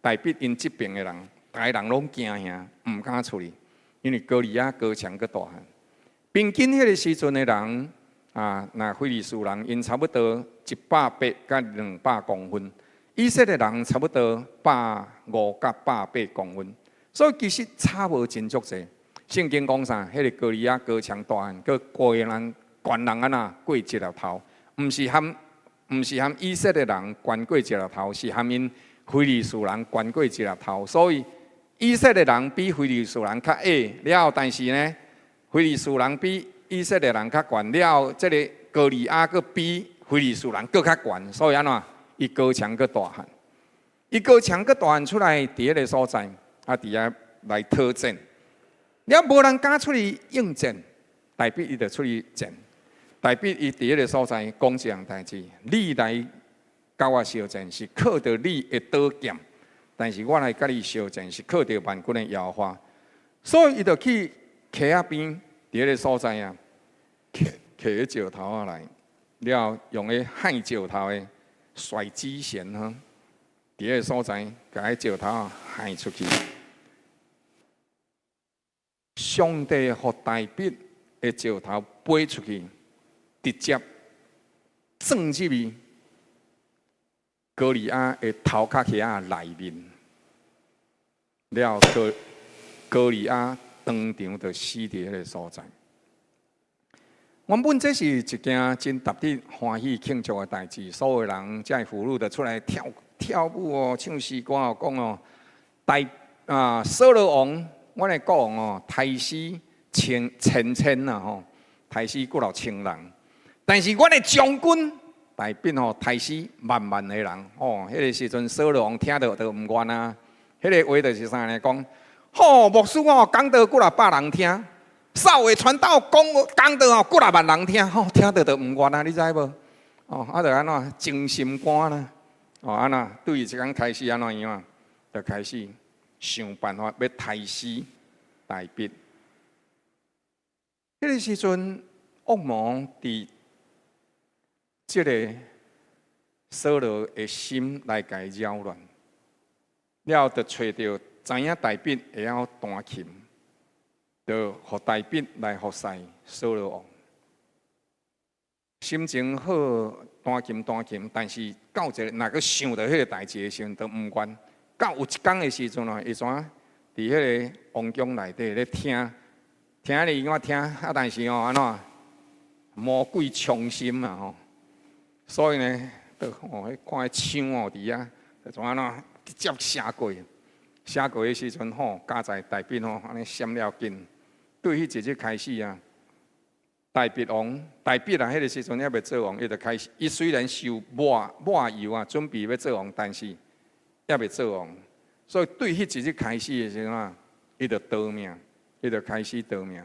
大衛𪜶這邊的人，逐个人攏驚嚇，毋敢出去，因為歌利亞高強閣大漢。平均彼个時陣的人啊，若非利士人，𪜶差不多180佮200公分；以色列人差不多150佮180公分。所以其實差無真足濟。聖經講啥？彼個歌利亞高強大漢，閣懸人懸人按怎過一粒頭，毋是含以色列人懸過一粒頭，是含𪜶非利士人懸過一粒頭。所以以色列人比非利士人較矮了後，但是呢，非利士人比以色列人較懸了後，這个歌利亞閣比非利士人閣較懸，所以按怎？伊高強閣大漢，伊高強閣大漢出來佇彼个所在，啊，佇遐來討戰。了無人敢出去應戰，大衛伊就出去戰。大衛伊佇彼个所在講一項代誌，你來佮我相戰是靠著你的刀劍，但是我來佮你相戰是靠著萬軍的耶和華。所以伊就去溪仔邊佇彼个所在啊，摕摕彼石頭仔來，了用彼亥石頭的甩雞弦吼，佇彼个所在共彼石頭仔害出去。上帝予大衛的石頭飛出去，直接撞入去歌利亞的頭殼遐內面，了歌歌利亞當場就死佇彼个所在。原本這是一件真值得歡喜慶祝的代誌，所有人遮婦女就出來跳跳舞哦，唱詩歌哦，講哦，大啊掃羅王，阮的國王哦，刣死千千千啊吼，刣死幾落千人，但是阮的將軍大衛吼，刣死萬萬的人哦。彼个時陣掃羅王聽著就毋願啊，彼个話就是啥呢？講，吼牧師哦，講道幾若百人聽。少偉傳道講講道哦，幾若萬人聽，吼聽著就毋願啊，你知無？哦，啊，就按怎真心肝啦，哦，按怎對一工開始按怎樣啊？就開始想辦法欲刣死大衛。彼个時陣，惡魔佇這个掃羅的心來共伊擾亂，了後就揣著知影大衛會曉彈琴。就予大衛來服侍掃羅王，心情好彈琴彈琴，但是到一个若閣想著彼个代誌的時陣，就毋願。到有一工的時陣哦，伊怎佇彼个王宮內底咧聽，聽咧音樂聽，啊，但是哦按怎魔鬼衝心啊吼，所以呢，就哦彼看彼槍哦佇遐，就怎按怎直接射過，射過的時陣吼，加在大衛吼按呢閃了緊。對彼一日開始啊，大衛王，大衛啊，彼个時陣猶未做王，伊就開始。伊雖然受抹抹油啊，準備欲做王，但是猶未做王。所以對彼一日開始的時陣啊，伊就逃命，伊就開始逃命。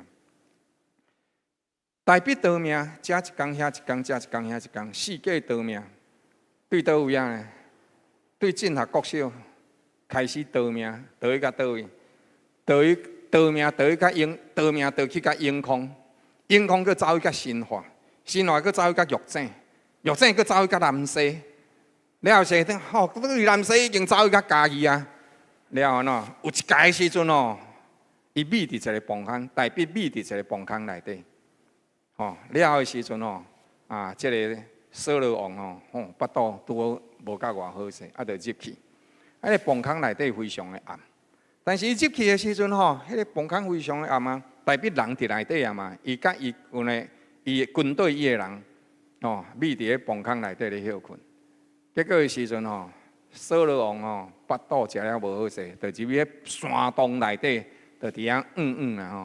大衛逃命，這一工遐一工，這一工遐一工，四界逃命。對佗位啊？對進學國小開始逃命，逃去到佗位？逃去。逃命逃去較永，逃命逃去較永康，永康閣走去較新化，新化閣走去較玉井，玉井閣走去較南勢，了後時陣吼，對南勢已經走去較嘉義啊。了後按怎？有一擺時陣哦，伊覕佇一個磅空，大衛覕佇一個磅空內底，吼了後的時陣哦，啊，這个掃羅王吼，吼腹肚拄好無甲偌好勢，啊，就入去，啊，个磅空內底非常的暗。但是伊入去的時陣吼，彼个磅空非常的暗啊，大衛人佇內底啊嘛，伊佮伊軍的伊軍隊伊的人，吼，覕佇咧磅空內底咧歇睏。結果的時陣吼，掃羅王吼，腹肚食了無好勢，就入去山洞內底，就佇遐癢癢啦吼。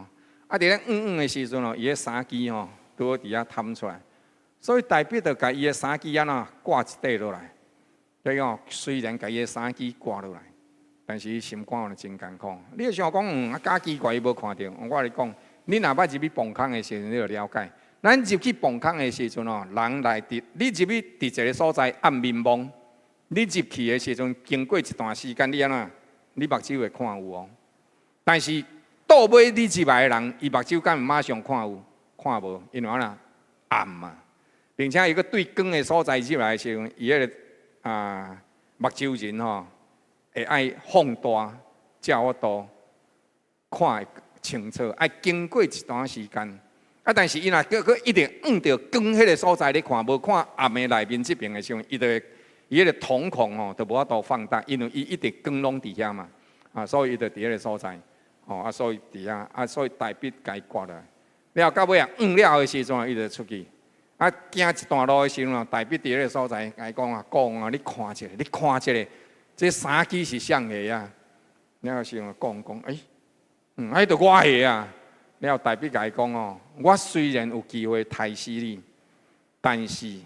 啊，佇咧癢癢的時陣吼，伊的衫枝吼，拄好佇遐探出來，所以大衛就共伊的衫枝按怎掛一塊落來。結果雖然共伊的衫枝掛落來，但是伊心肝內真艱苦。你會想講，啊，假奇怪，伊無看著。我共你講，你若捌入去磅空的時陣，你就了解。咱入去磅空的時陣哦，人來佇你入去佇一个所在暗暝蒙，你入去的時陣，經過一段時間，你按怎？你目睭會看有哦。但是倒尾你入來的人，伊目睭敢會馬上看有？看無，因為按怎暗嘛，並且伊閣對光的所在入來的時陣，伊彼个啊目睭仁吼，會愛放大，才有法度看會清楚。愛經過一段時間，啊，但是伊若閣閣一直向著光彼个所在咧看，無看暗的內面這邊的時陣，伊就會伊彼个瞳孔吼，就無法度放大，因為伊一直光攏佇遐嘛。啊，所以伊就佇彼个所在，吼啊，所以佇遐，啊，所以大衛共伊割啦。了到尾啊，了的時陣，伊就出去。啊，行一段路的時陣，大衛佇彼个所在，共伊講啊，國王啊，你看一下，你看一下，這衫支是啥的啊？了時陣講講，欸，彼就我的啊。了大衛共伊講哦，我雖然有機會刣死你，但是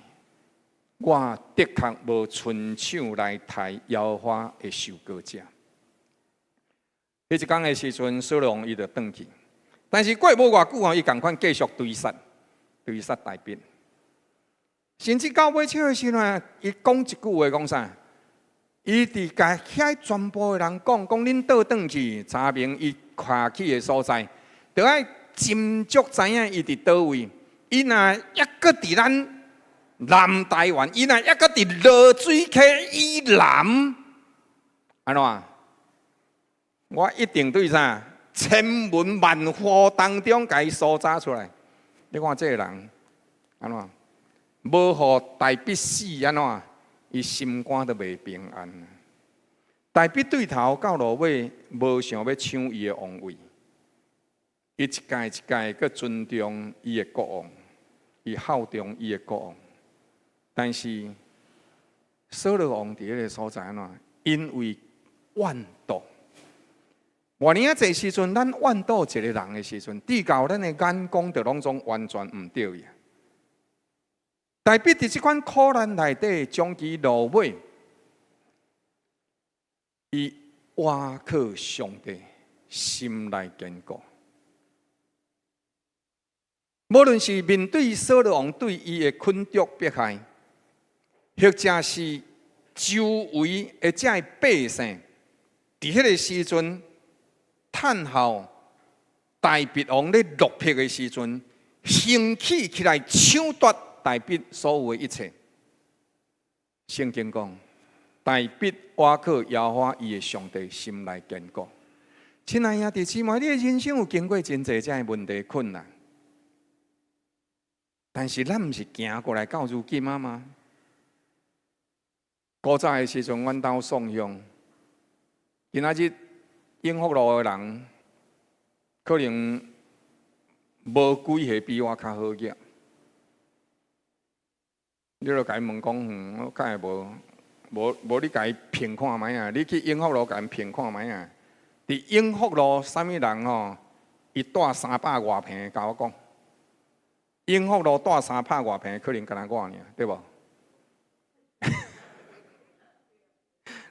我的確無伸手來刣耶和華的受膏者。彼一工的時陣，掃羅王伊就轉去，但是過無偌久哦，伊仝款繼續追殺，追殺大衛。甚至到尾笑的時陣，伊講一句話講啥？伊佇共遐全部的人講，講恁倒轉去查明伊徛起的所在，著愛斟酌知影伊佇佗位。伊若抑閣佇咱南台灣，伊若抑閣佇濁水溪以南，按怎？我一定對啥？千門萬戶當中，共伊搜查出來。你看這个人，按怎？無予大衛死按怎？伊心肝都袂平安。大衛對頭到落尾，無想欲搶伊的王位，伊一屆一屆閣尊重伊的國王，伊效忠伊的國王。但是掃羅王佇彼个所在按怎？因為怨妒。偌爾仔濟時陣，咱怨妒一個人的時陣，至到咱的眼光就攏總完全毋對去。大衛佇這款苦難內底，終其落尾，伊倚靠上帝，心內堅固。無論是面對掃羅王對伊的困擾迫害，或者是周圍的這个百姓，佇彼个時陣，趁候大衛王咧落魄的時陣，興起起來搶奪大衛所有的一切。聖經講，大衛倚靠耶和華伊的上帝，心內堅固。親愛兄弟姊妹，你的人生有經過真濟這个問題困難，但是咱毋是行過來到如今啊嗎？古早的時陣，阮兜送香，今仔日永福路的人可能無幾個比我較好額。你著共伊問講，我較會無，無無你共伊評看覓啊？你去永福路共𪜶評看覓啊？佇永福路，啥物人吼？伊蹛三百外坪，共我講，永福路蹛三百外坪，可能干焦我爾，對無？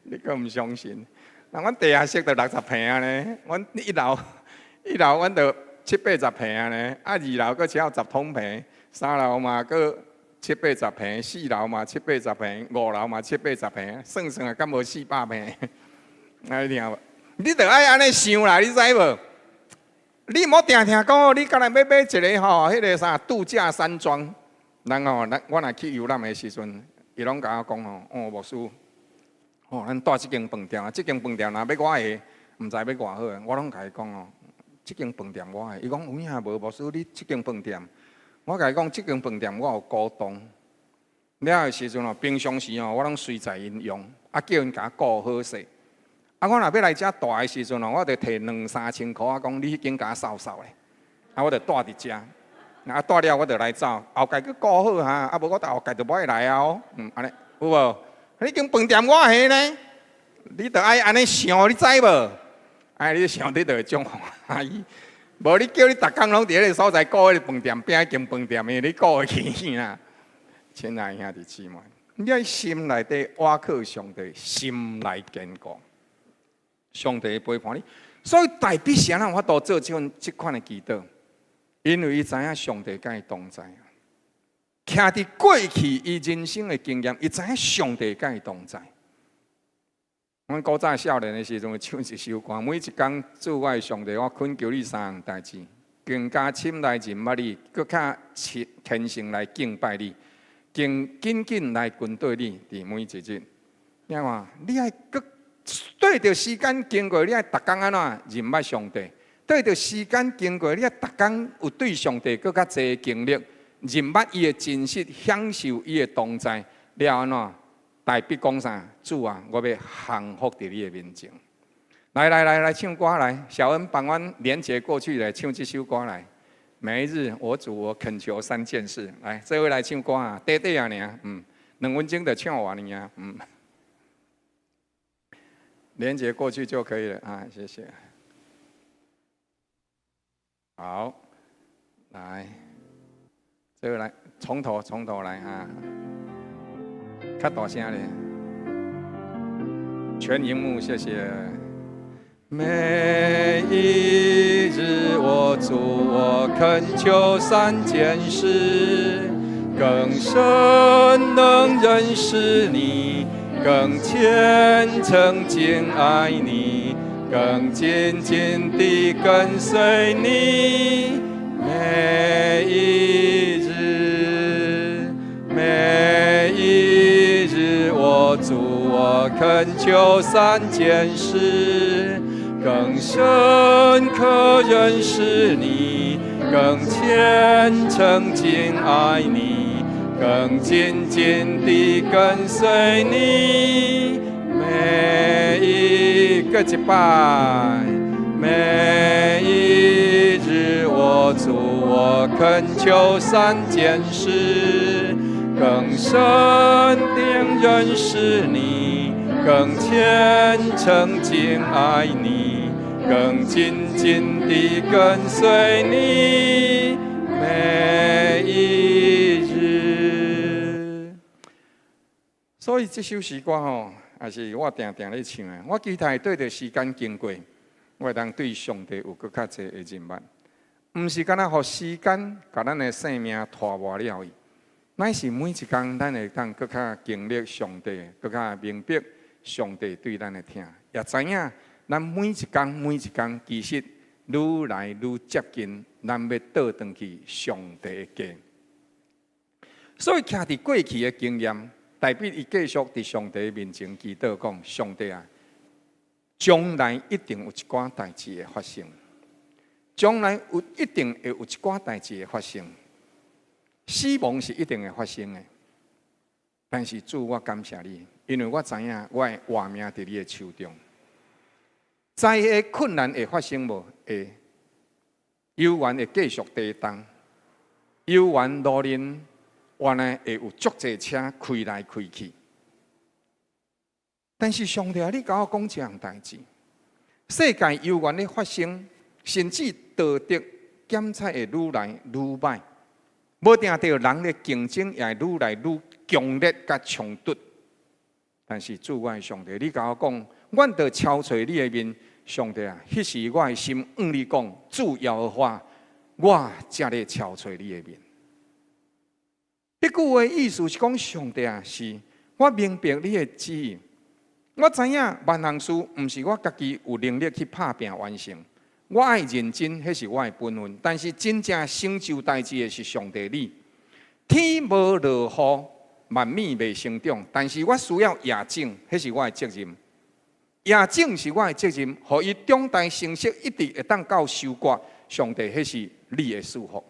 你閣毋相信？那阮地下室就六十坪啊呢，阮一樓一樓阮就七八十坪啊呢，啊二樓閣超十通坪，三樓嘛閣七八十坪，四樓嘛七八十坪，五樓嘛七八十坪，算算啊，敢無四百坪？啊，你聽無？你著愛按呢想啦，你知無？你毋好定定講，你敢若欲買一个吼，彼个啥度假山莊，人吼，咱我若去遊覽的時陣，伊攏共我講吼，哦，牧師，哦，咱蹛這間飯店啊，這間飯店若欲我的，毋知欲偌好。我攏共伊講哦，這間飯店我的。伊講有影無？牧師，你這間飯店，我共伊講，這間飯店我有股東。了的時陣哦，平常時哦，我攏隨在𪜶用，啊，叫𪜶共我顧好勢。啊，我若欲來遮蹛的時陣哦，我就提兩三千箍啊，講你彼間共我掃掃咧，啊，我就蹛佇遮。啊，蹛了我就來走，後蓋閣顧好哈，啊，無我後蓋就無愛來啊哦，按呢有無？彼間飯店我的呢，你著愛按呢想，你知無？哎，你想你就會足歡喜。無你叫你逐工攏佇彼个所在顧彼个飯店，拼彼間飯店的，你顧會去啦？親愛兄弟姊妹，你愛心內底倚靠上帝，心內堅固，上帝會陪伴你。所以大衛啥人有法度做這款的祈禱？因為伊知影上帝佮伊同在。徛佇過去伊人生的經驗，伊知影上帝佮伊同在。阮古早少年的時陣，唱一首歌，每一工主我的上帝，我懇求你三項代誌，更加深來認捌你，閣較虔誠來敬拜你，更緊緊來跟綴你，佇每一日。你看，你愛閣對著時間經過，你愛逐工按怎認捌上帝？對著時間經過，你愛逐工有對上帝閣較濟經歷，認捌伊的真實，享受伊的同在，了按怎？大衛講啥？主啊，我欲降服佇你的面前。來來來來唱歌來，小恩幫阮連結過去來唱這首歌來。每一日我主我懇求三件事，來，這位來唱歌啊，短短啊爾，2分鐘就唱完了啊，連結過去就可以了啊，謝謝。好，來，這位來，從頭從頭來啊，較大聲咧，全螢幕，謝謝。每一日我主我懇求三件事，更深能認識你，更虔誠敬愛你，更緊緊地跟隨你。每一日，每一日我主我懇求三件事，更深刻認識你，更虔誠敬愛你，更緊緊地跟隨你。每一個一擺，每一日我主我懇求三件事，更深地認識你，更虔誠敬愛你，更緊緊地跟隨你。每一日。所以這首詩歌吼，也是我定定咧唱的。我期待對著時間經過，我會當對上帝有閣較濟的認捌。毋是干焦予時間共咱的生命拖磨了去，乃是每一工咱會當閣較經歷上帝，閣較明白上帝對咱的疼，也知影咱每一工每一工其實愈來愈接近咱欲倒轉去上帝的家。所以徛佇過去的經驗，大衛伊繼續佇上帝面前祈禱講：上帝啊，將來一定有一寡代誌會發生，將來有一定會有一寡代誌會發生，死亡是一定會發生的。但是主，我感謝你，因為我知影我的活命佇你的手中。災禍困難會發生無？會。猶原會繼續地動，猶原路面原來會有足濟車開來開去。但是上帝啊，你共我講這項代誌，世界猶原咧發生，甚至道德檢測會愈來愈歹，無定著人咧競爭也會愈來愈強烈佮衝突。但是主我的上帝，你共我講，阮著朝揣你的面，上帝啊，彼時我的心向你講，主耶和華，我才咧朝揣你的面。這句話意思是講，上帝啊，是我明白你的旨意，我知影萬項事毋是我家己有能力去拍拚完成，我愛認真，彼是我的本分。但是真正成就代誌的是上帝你。天無落雨，萬米袂生長，但是我需要播種，彼是我的責任。播種是我的責任，予伊長大成熟，一直會當到收割。上帝，彼是你的祝福。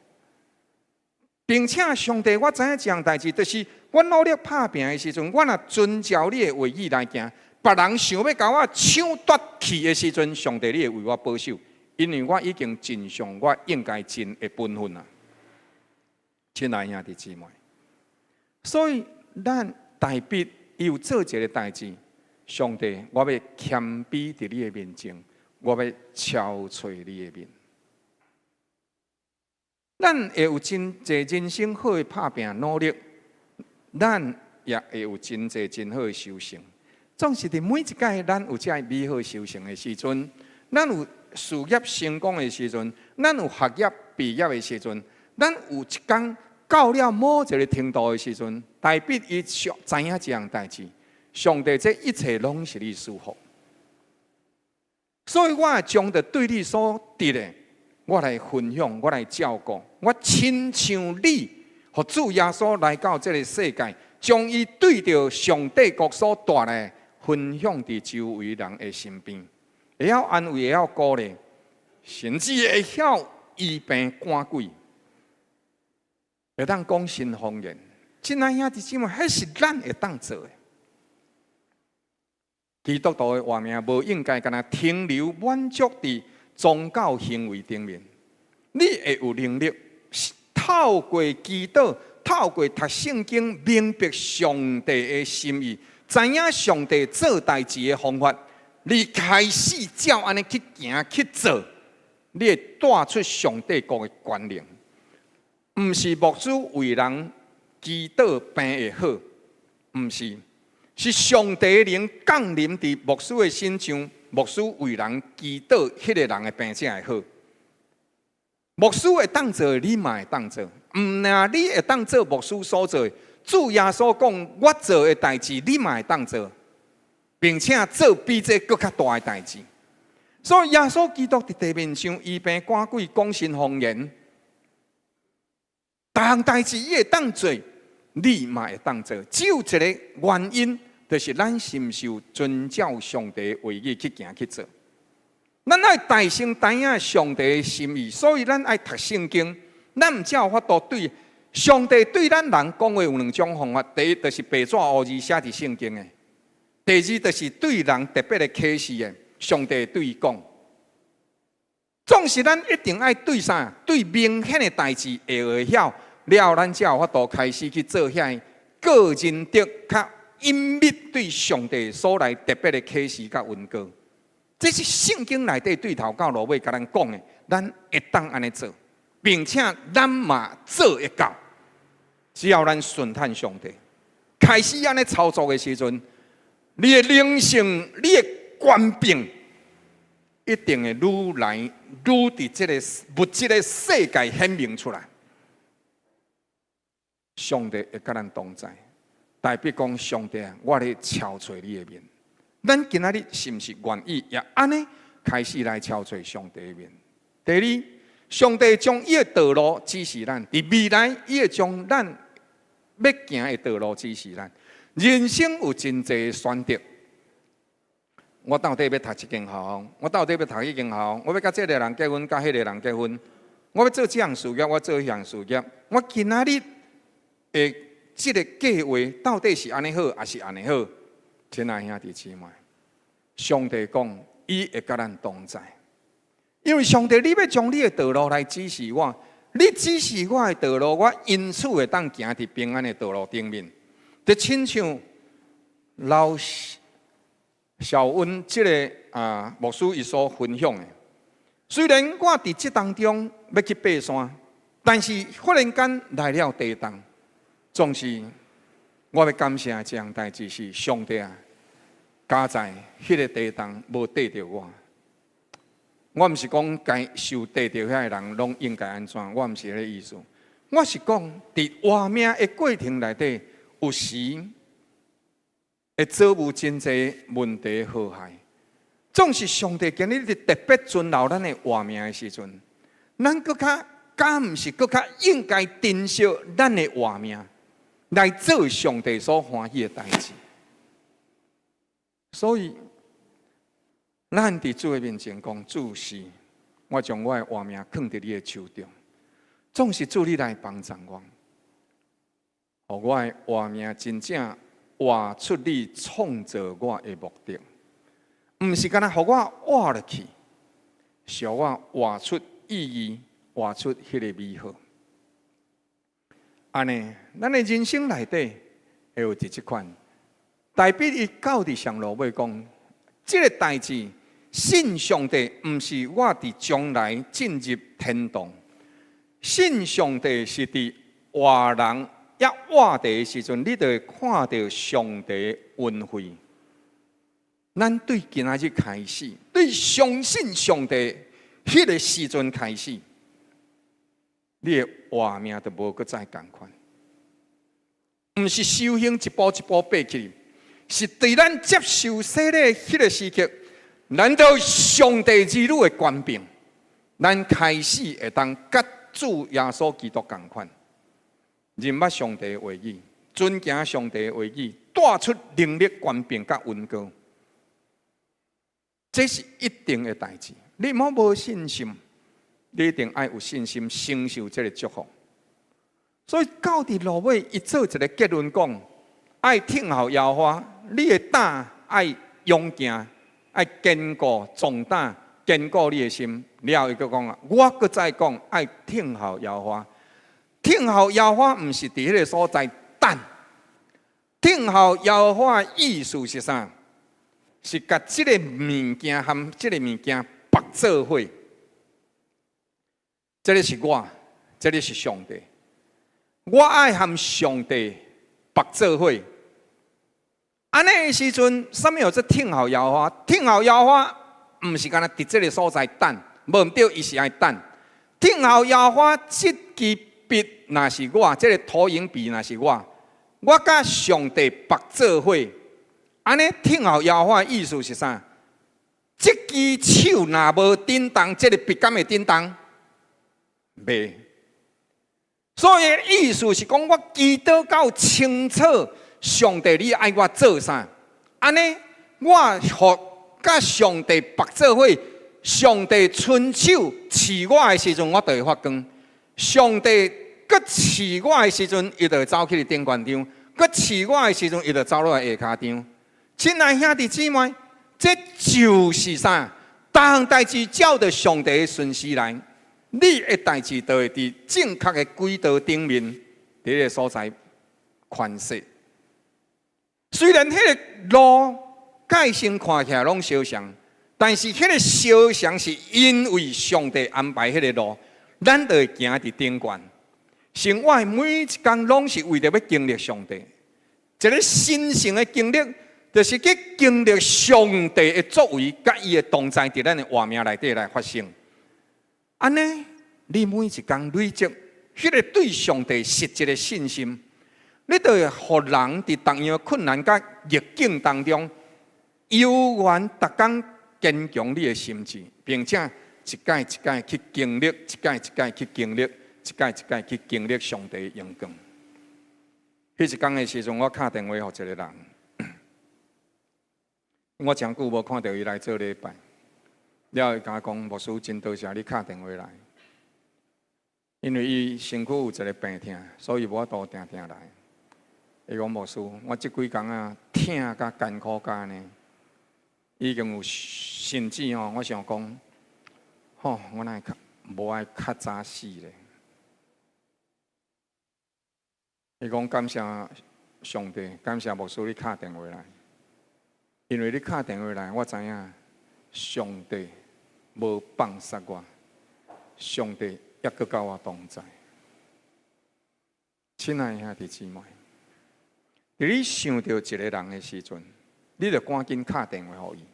並且上帝，我知影這項代誌，就是我努力拍拚的時陣，我若遵照你的話語來行，別人想欲共我搶奪去的時陣，上帝你會為我保守，因為我已經盡上我應該盡的本分啊。親愛兄弟姊妹，所以咱大衛伊有做一个代誌，上帝，我欲謙卑佇你的面前，我欲朝揣你的面。咱會有真濟人生好的拍拚努力，咱也會有真濟真好的收成。總是佇每一擺咱有這美好收成的時陣，咱有事業成功的時陣，咱有學業畢業的時陣，咱有一工到了某一个程度的時陣，大衛伊知影這項代誌，上帝這一切攏是你賜福。所以我將著對你所得的，我來分享，我來照顧，我親像你，予主耶穌來到這个世界，將伊對著上帝國所帶來分享佇周圍人的身邊，會曉安慰，會曉鼓勵，甚至會曉醫病趕鬼，會當講新方言。親愛兄弟姊妹，彼是咱會當做的。基督徒的活命無應該干焦停留滿足佇宗教行為頂面。你會有能力透過祈禱、透過讀聖經，明白上帝的心意，知影上帝做代誌的方法，你開始照按呢去行去做，你會帶出上帝國的權能。毋是牧師為人祈禱病會好，毋是，是上帝靈降臨佇牧師的身上，牧師為人祈禱，彼個人的病才會好。牧師會當做，你嘛會當做。毋但你會當做牧師所做，主耶穌講，我做的代誌，你嘛會當做，並且做比這閣較大的代誌。所以耶穌基督佇地面上醫病趕鬼講新方言，逐項代誌伊會當做，你嘛會當做。只有一個原因，就是咱是毋是有遵照上帝話語去行去做。咱愛大聲知影上帝的心意，所以咱愛讀聖經。咱毋才有法度對上帝對咱人講話有兩種方法：第一，就是白紙烏字寫佇聖經的；第二，就是對人特別的啟示的。上帝對伊講，總是咱一定愛對啥？對明顯的代誌會會曉了，咱才有法度開始去做遐個人的較隱密對上帝所來特別的啟示佮恩膏。這是聖經內底對頭到落尾共咱講的，咱會當按呢做，並且咱嘛做會到。只要咱順趁上帝，開始按呢操作的時陣，你的靈性、你的權柄，一定會愈來愈佇這個物質的世界顯明出來。上帝會佮咱同在，代表講上帝啊，我咧朝揣你的面。咱今仔日是毋是願意也按呢開始來朝揣上帝的面？第二，上帝將伊的道路指示咱，佇未來伊會將咱欲行的道路指示咱。人生有真濟選擇，我到底欲讀這間學校？我到底欲讀彼間學校？我欲佮這个人結婚，佮彼个人結婚？我欲做這項事業，我做彼項事業？我今仔日的這个計劃到底是按呢好，抑是按呢好？親愛兄弟姊妹，上帝講，伊會佮咱同在，因為上帝，你欲將你的道路來指示我，你指示我的道路，我因此會當行佇平安的道路頂面。就親像老小溫這个牧師伊所分享的，雖然我佇這當中欲去爬山，但是忽然間來了地動，總是我欲感謝這項代誌是上帝啊，佳哉彼个地動無綴著我。我毋是講該受綴著遐个人攏應該按怎，我毋是彼個意思。我是講佇活命的過程內底，有時會遭遇真濟問題禍害。總是上帝今日特別尊勞咱的活命的時陣，咱閣較敢毋是閣較應該珍惜咱的活命，來做上帝所歡喜的代誌。所以，咱佇主的面前講，主是，我將我的活命囥佇你的手中，總是主你來幫助我，予我的活命真正活出你創造我的目的，毋是干焦予我活落去，是予我活出意義，活出彼个美好。按呢，咱的人生內底會有這款。大衛伊到佇上落尾講，這个代誌信上帝，毋是我佇將來進入天堂。信上帝是佇活人抑活地的時陣，你就會看著上帝恩惠。咱對今仔日開始，對相信上帝彼个時陣開始，你的活命就無閣再仝款。毋是修行一步一步爬起，是對咱接受洗禮彼个時刻，咱就上帝兒女的權柄，咱開始會當佮主耶穌基督仝款，認捌上帝的話語，遵行上帝的話語，帶出能力、權柄佮恩膏，這是一定的代誌。你毋好無信心，你一定愛有信心承受這个祝福。所以到佇落尾，伊做一个結論講：愛聽候耶和華，你的膽愛勇健，愛堅固壯膽，堅固你的心。了後伊閣講啊，我閣再講，愛聽候耶和華。聽候耶和華，毋是佇彼个所在等。聽候耶和華意思是啥？是共這個物件和這個物件縛做伙。這个是我，這个是上帝。我愛和上帝縛做伙。按呢的時陣，啥物叫做聽候耶和華？聽候耶和華，毋是干焦佇這个所在等，無毋對，伊是愛等。聽候耶和華，這支筆若是我，這个投影筆若是我，我佮上帝縛做伙。按呢聽候耶和華的意思是啥？這支手若無振動，這个筆敢會振動？袂。所以意思是講，我祈禱到清楚，上帝你愛我做啥？按呢，我予佮上帝縛做伙，上帝伸手賜我的時陣，我就會發光。上帝閣賜我的時陣，伊就會走去頂懸場；閣賜我的時陣，伊就走落來下跤場。親愛兄弟姊妹，這就是啥？逐項代誌照著上帝的順序來，你的代誌就會佇正確的軌道頂面，佇彼个所在寬釋。雖然彼个路蓋先看起來攏相像，但是彼个相像是因為上帝安排彼个路，咱就會行佇頂懸。生活的每一工攏是為著欲經歷上帝，一个神聖的經歷，就是去經歷上帝的作為，佮伊的同在，佇咱的活命內底來發生。按呢，你每一工累積彼个對上帝實質的信心，你就會予人佇逐樣困難佮逆境當中，猶原逐工堅強你的心志，並且一擺一擺去經歷，一擺一擺去經歷，一擺一擺去經歷上帝的榮光。彼一工的時陣，我敲電話予一个人，我誠久無看著伊來做禮拜，了後伊共我講，牧師真多謝你敲電話來，因為伊身軀有一个病痛，所以無法度定定來。伊講牧師，我這幾工啊疼甲艱苦甲按呢，已經有甚至吼，我想講，吼，我哪會較無愛較早死咧？伊講感謝上帝，感謝牧師你敲電話來，因為你敲電話來，我知影上帝無放殺我，上帝猶閣佮我同在。親愛兄弟姊妹，佇你想著一个人的時陣，你就趕緊敲電話予伊。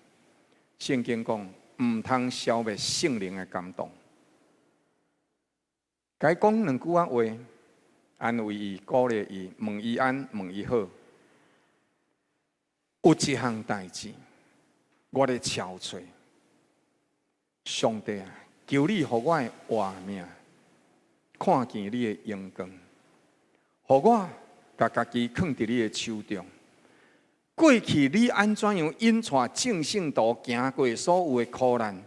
聖經講，毋通消滅聖靈的感動。共伊講兩句仔話，安慰伊、鼓勵伊、問伊安、問伊好。有一項代誌，我咧敲催上帝啊，求你予我的活命看見你的榮光，予我共家己囥佇你的手中。過去你按怎樣引帶眾聖徒行過所有的苦難，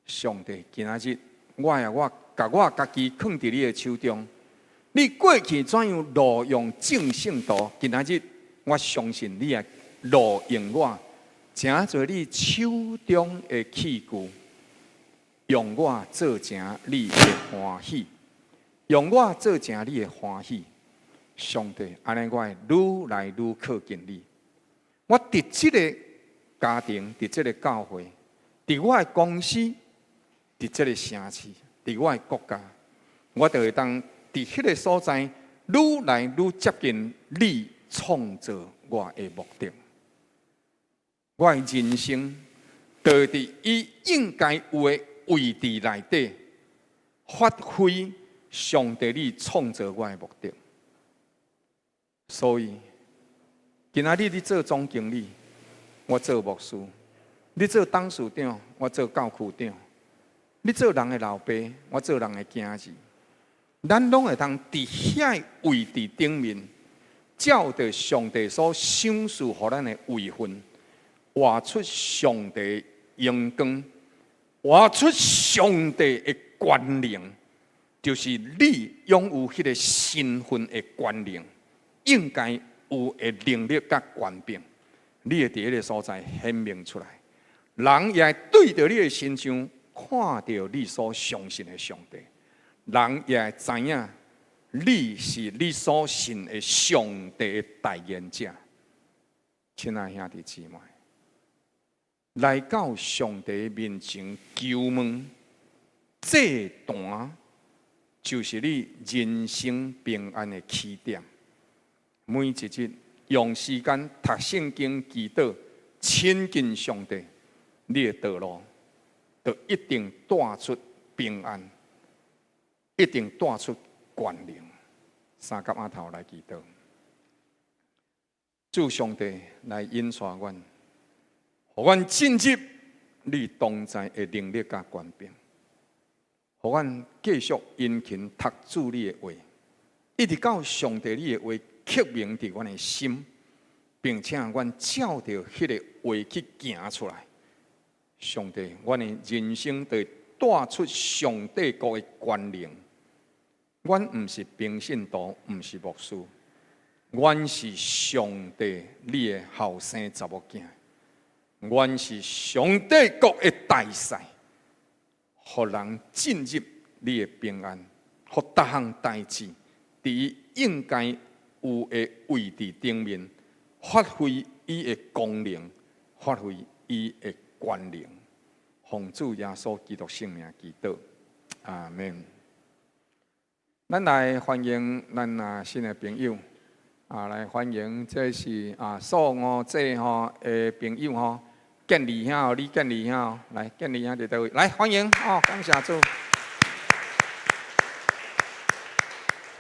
上帝今仔日我啊我共我家己囥佇你的手中。你過去怎樣路用眾聖徒，今仔日我相信你會路用我，成做你手中的器具，用我做成你的歡喜，用我做成你的歡喜。上帝，按呢我會愈來愈靠近你。我佇這个家庭，佇這个教會，佇我的公司，佇這个城市，佇我的國家，我就會當佇彼个所在愈來愈接近你創造我的目的。我的人生就會佇伊應該有的位置內底，發揮上帝你創造我的目的。所以，今仔日你做總經理，我做牧師；你做董事長，我做教區長；你做人的老爸，我做人的囝兒。咱攏會當佇遐个位置頂面，照著上帝所賞賜予咱的位份，活出上帝榮光，活出上帝的權能，就是你擁有彼个身份的權能，應該有的能力佮權柄。你會佇彼个所在顯明出來，人也會對著你的身上看著你所相信的上帝，人也會知影你是你所信的上帝的代言者。親愛兄弟姊妹，來到上帝面前求問，祭壇就是你人生平安的起點。每一日用時間讀聖經、祈禱、親近上帝，你的道路就一定帶出平安，一定帶出權能。三佮阿頭來祈禱，主上帝來引帶阮，予阮進入你同在的能力佮權柄，予阮繼續殷勤讀主你的話，一直到上帝你的話刻銘佇阮的心，並且阮照著彼个話去行出來。上帝，阮的人生就會帶出上帝國的權能。阮毋是平信徒，毋是牧師，阮是上帝你的後生查某囝，阮是上帝國的大使，予人進入你的平安，予逐項代誌佇伊應該有的位置頂面，發揮伊的功能，發揮伊的權能。奉主耶穌基督聖名祈禱，阿們。咱來歡迎咱啊新的朋友，啊來歡迎這是啊數五這吼的朋友吼，建立兄哦，李建立兄哦，來建立兄佇佗位？來歡迎哦，感謝主。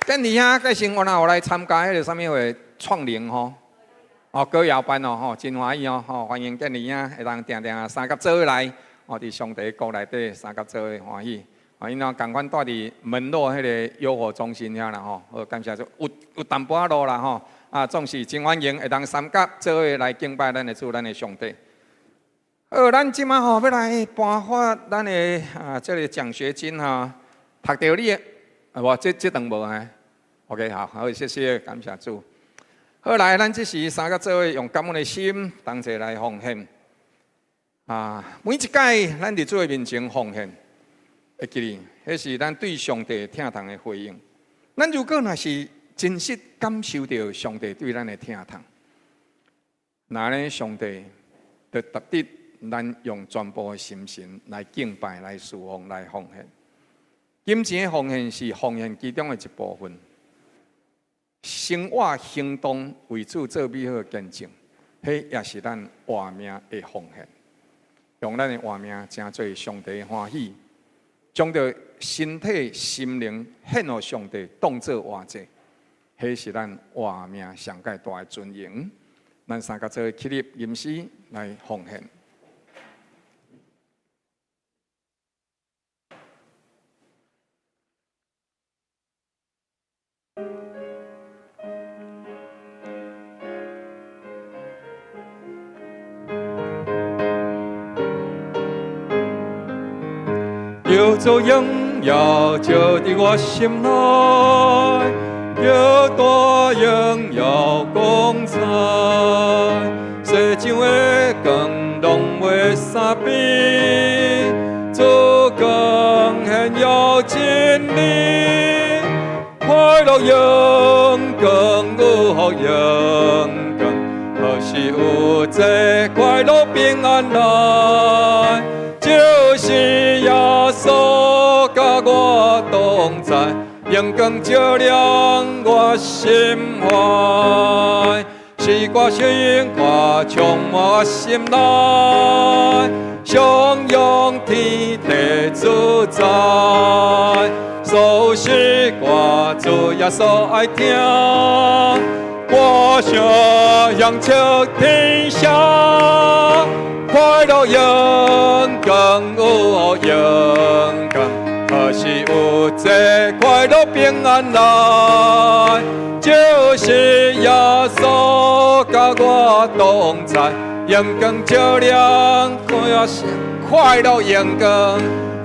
建立兄個先我若有來參加彼个啥物會創靈吼，哦歌謠班哦吼，真歡喜哦吼，歡迎建立兄會當定定相佮做伙來，哦佇上帝國內底相佮做伙歡喜。啊，𪜶仝款蹛佇門諾彼个優活中心遐啦吼，好感謝主，有有淡薄仔路啦吼，啊，總是真歡迎會當參加做伙來敬拜咱的主，咱的上帝。好，咱這馬吼欲來頒發咱的啊這个獎學金哈，讀著你的，啊無，這這頓無嘿，OK 好，好謝謝，感謝主。好來，咱這時三個做伙用感恩的心同齊來奉獻。啊，每一屆咱佇主的面前奉獻。會記得，彼是咱對上帝疼痛的回應。咱如果若是真實感受著上帝對咱的疼痛，那呢，上帝就值得咱用全部的心神來敬拜、來侍奉、來奉獻。金錢的奉獻是奉獻其中的一部分。生活行動為主做美好的見證，彼也是咱活命的奉獻。用咱的活命，成做上帝的歡喜。將著身體、心靈獻予上帝，當做活祭，彼是咱活命上蓋大的尊榮。咱三個做伙起立，吟詩來奉獻。求主榮耀照佇我心內，叫大榮耀光彩，世上的光攏袂相比，主光顯耀真理，快樂榮光有福榮光，何時有這快樂平安來？就是耶穌佮我同在，榮光照亮我心懷，詩歌聖歌充滿我心內，頌揚天地主宰，所有詩歌主耶穌愛聽，歌聲響徹天下。快樂榮光有榮光，何時有這快樂平安來？就是耶穌佮我同在，榮光照亮我心，快樂榮光，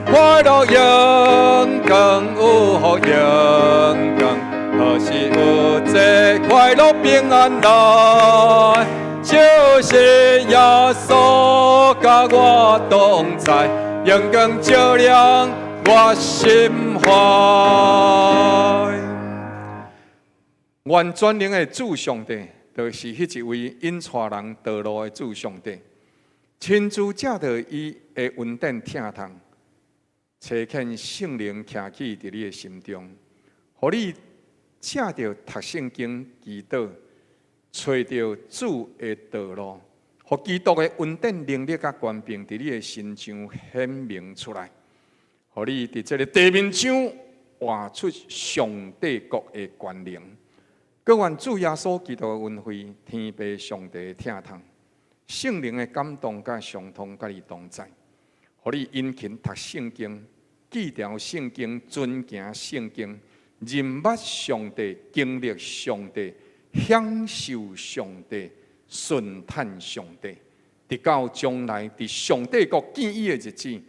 快樂榮光有榮光，何時有這快樂平安來？就是耶穌佮我同在，榮光照亮我心懷。願全能的主上帝，就是彼一位引帶人道路的主上帝，親自藉著伊的恩典疼痛，差遣聖靈徛起佇你的心中，予你藉著讀聖經、祈禱，揣著主的道路，予基督的恩典能力佮權柄佇你的身上顯明出來，予你佇這个地面上活出上帝國的權能。閣願主耶穌基督的恩惠、天父上帝的疼痛、聖靈的感動佮相通佮你同在，予你殷勤讀聖經、記牢聖經、遵行聖經、認捌上帝、經歷上帝、享受上帝、順趁上帝，直到將來佇上帝國見伊的日子，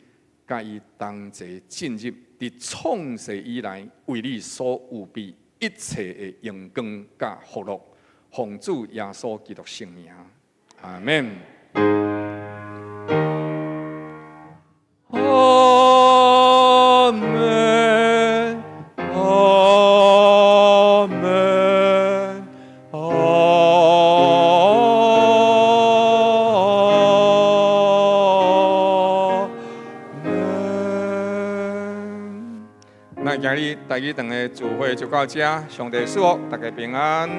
佮伊同齊進入佇創世以來為你所預備一切的榮光佮福樂，奉主耶穌基督聖名，阿們。阿們，阿們，阿們。那今日台語堂的聚會就到這，上帝賜福大家平安。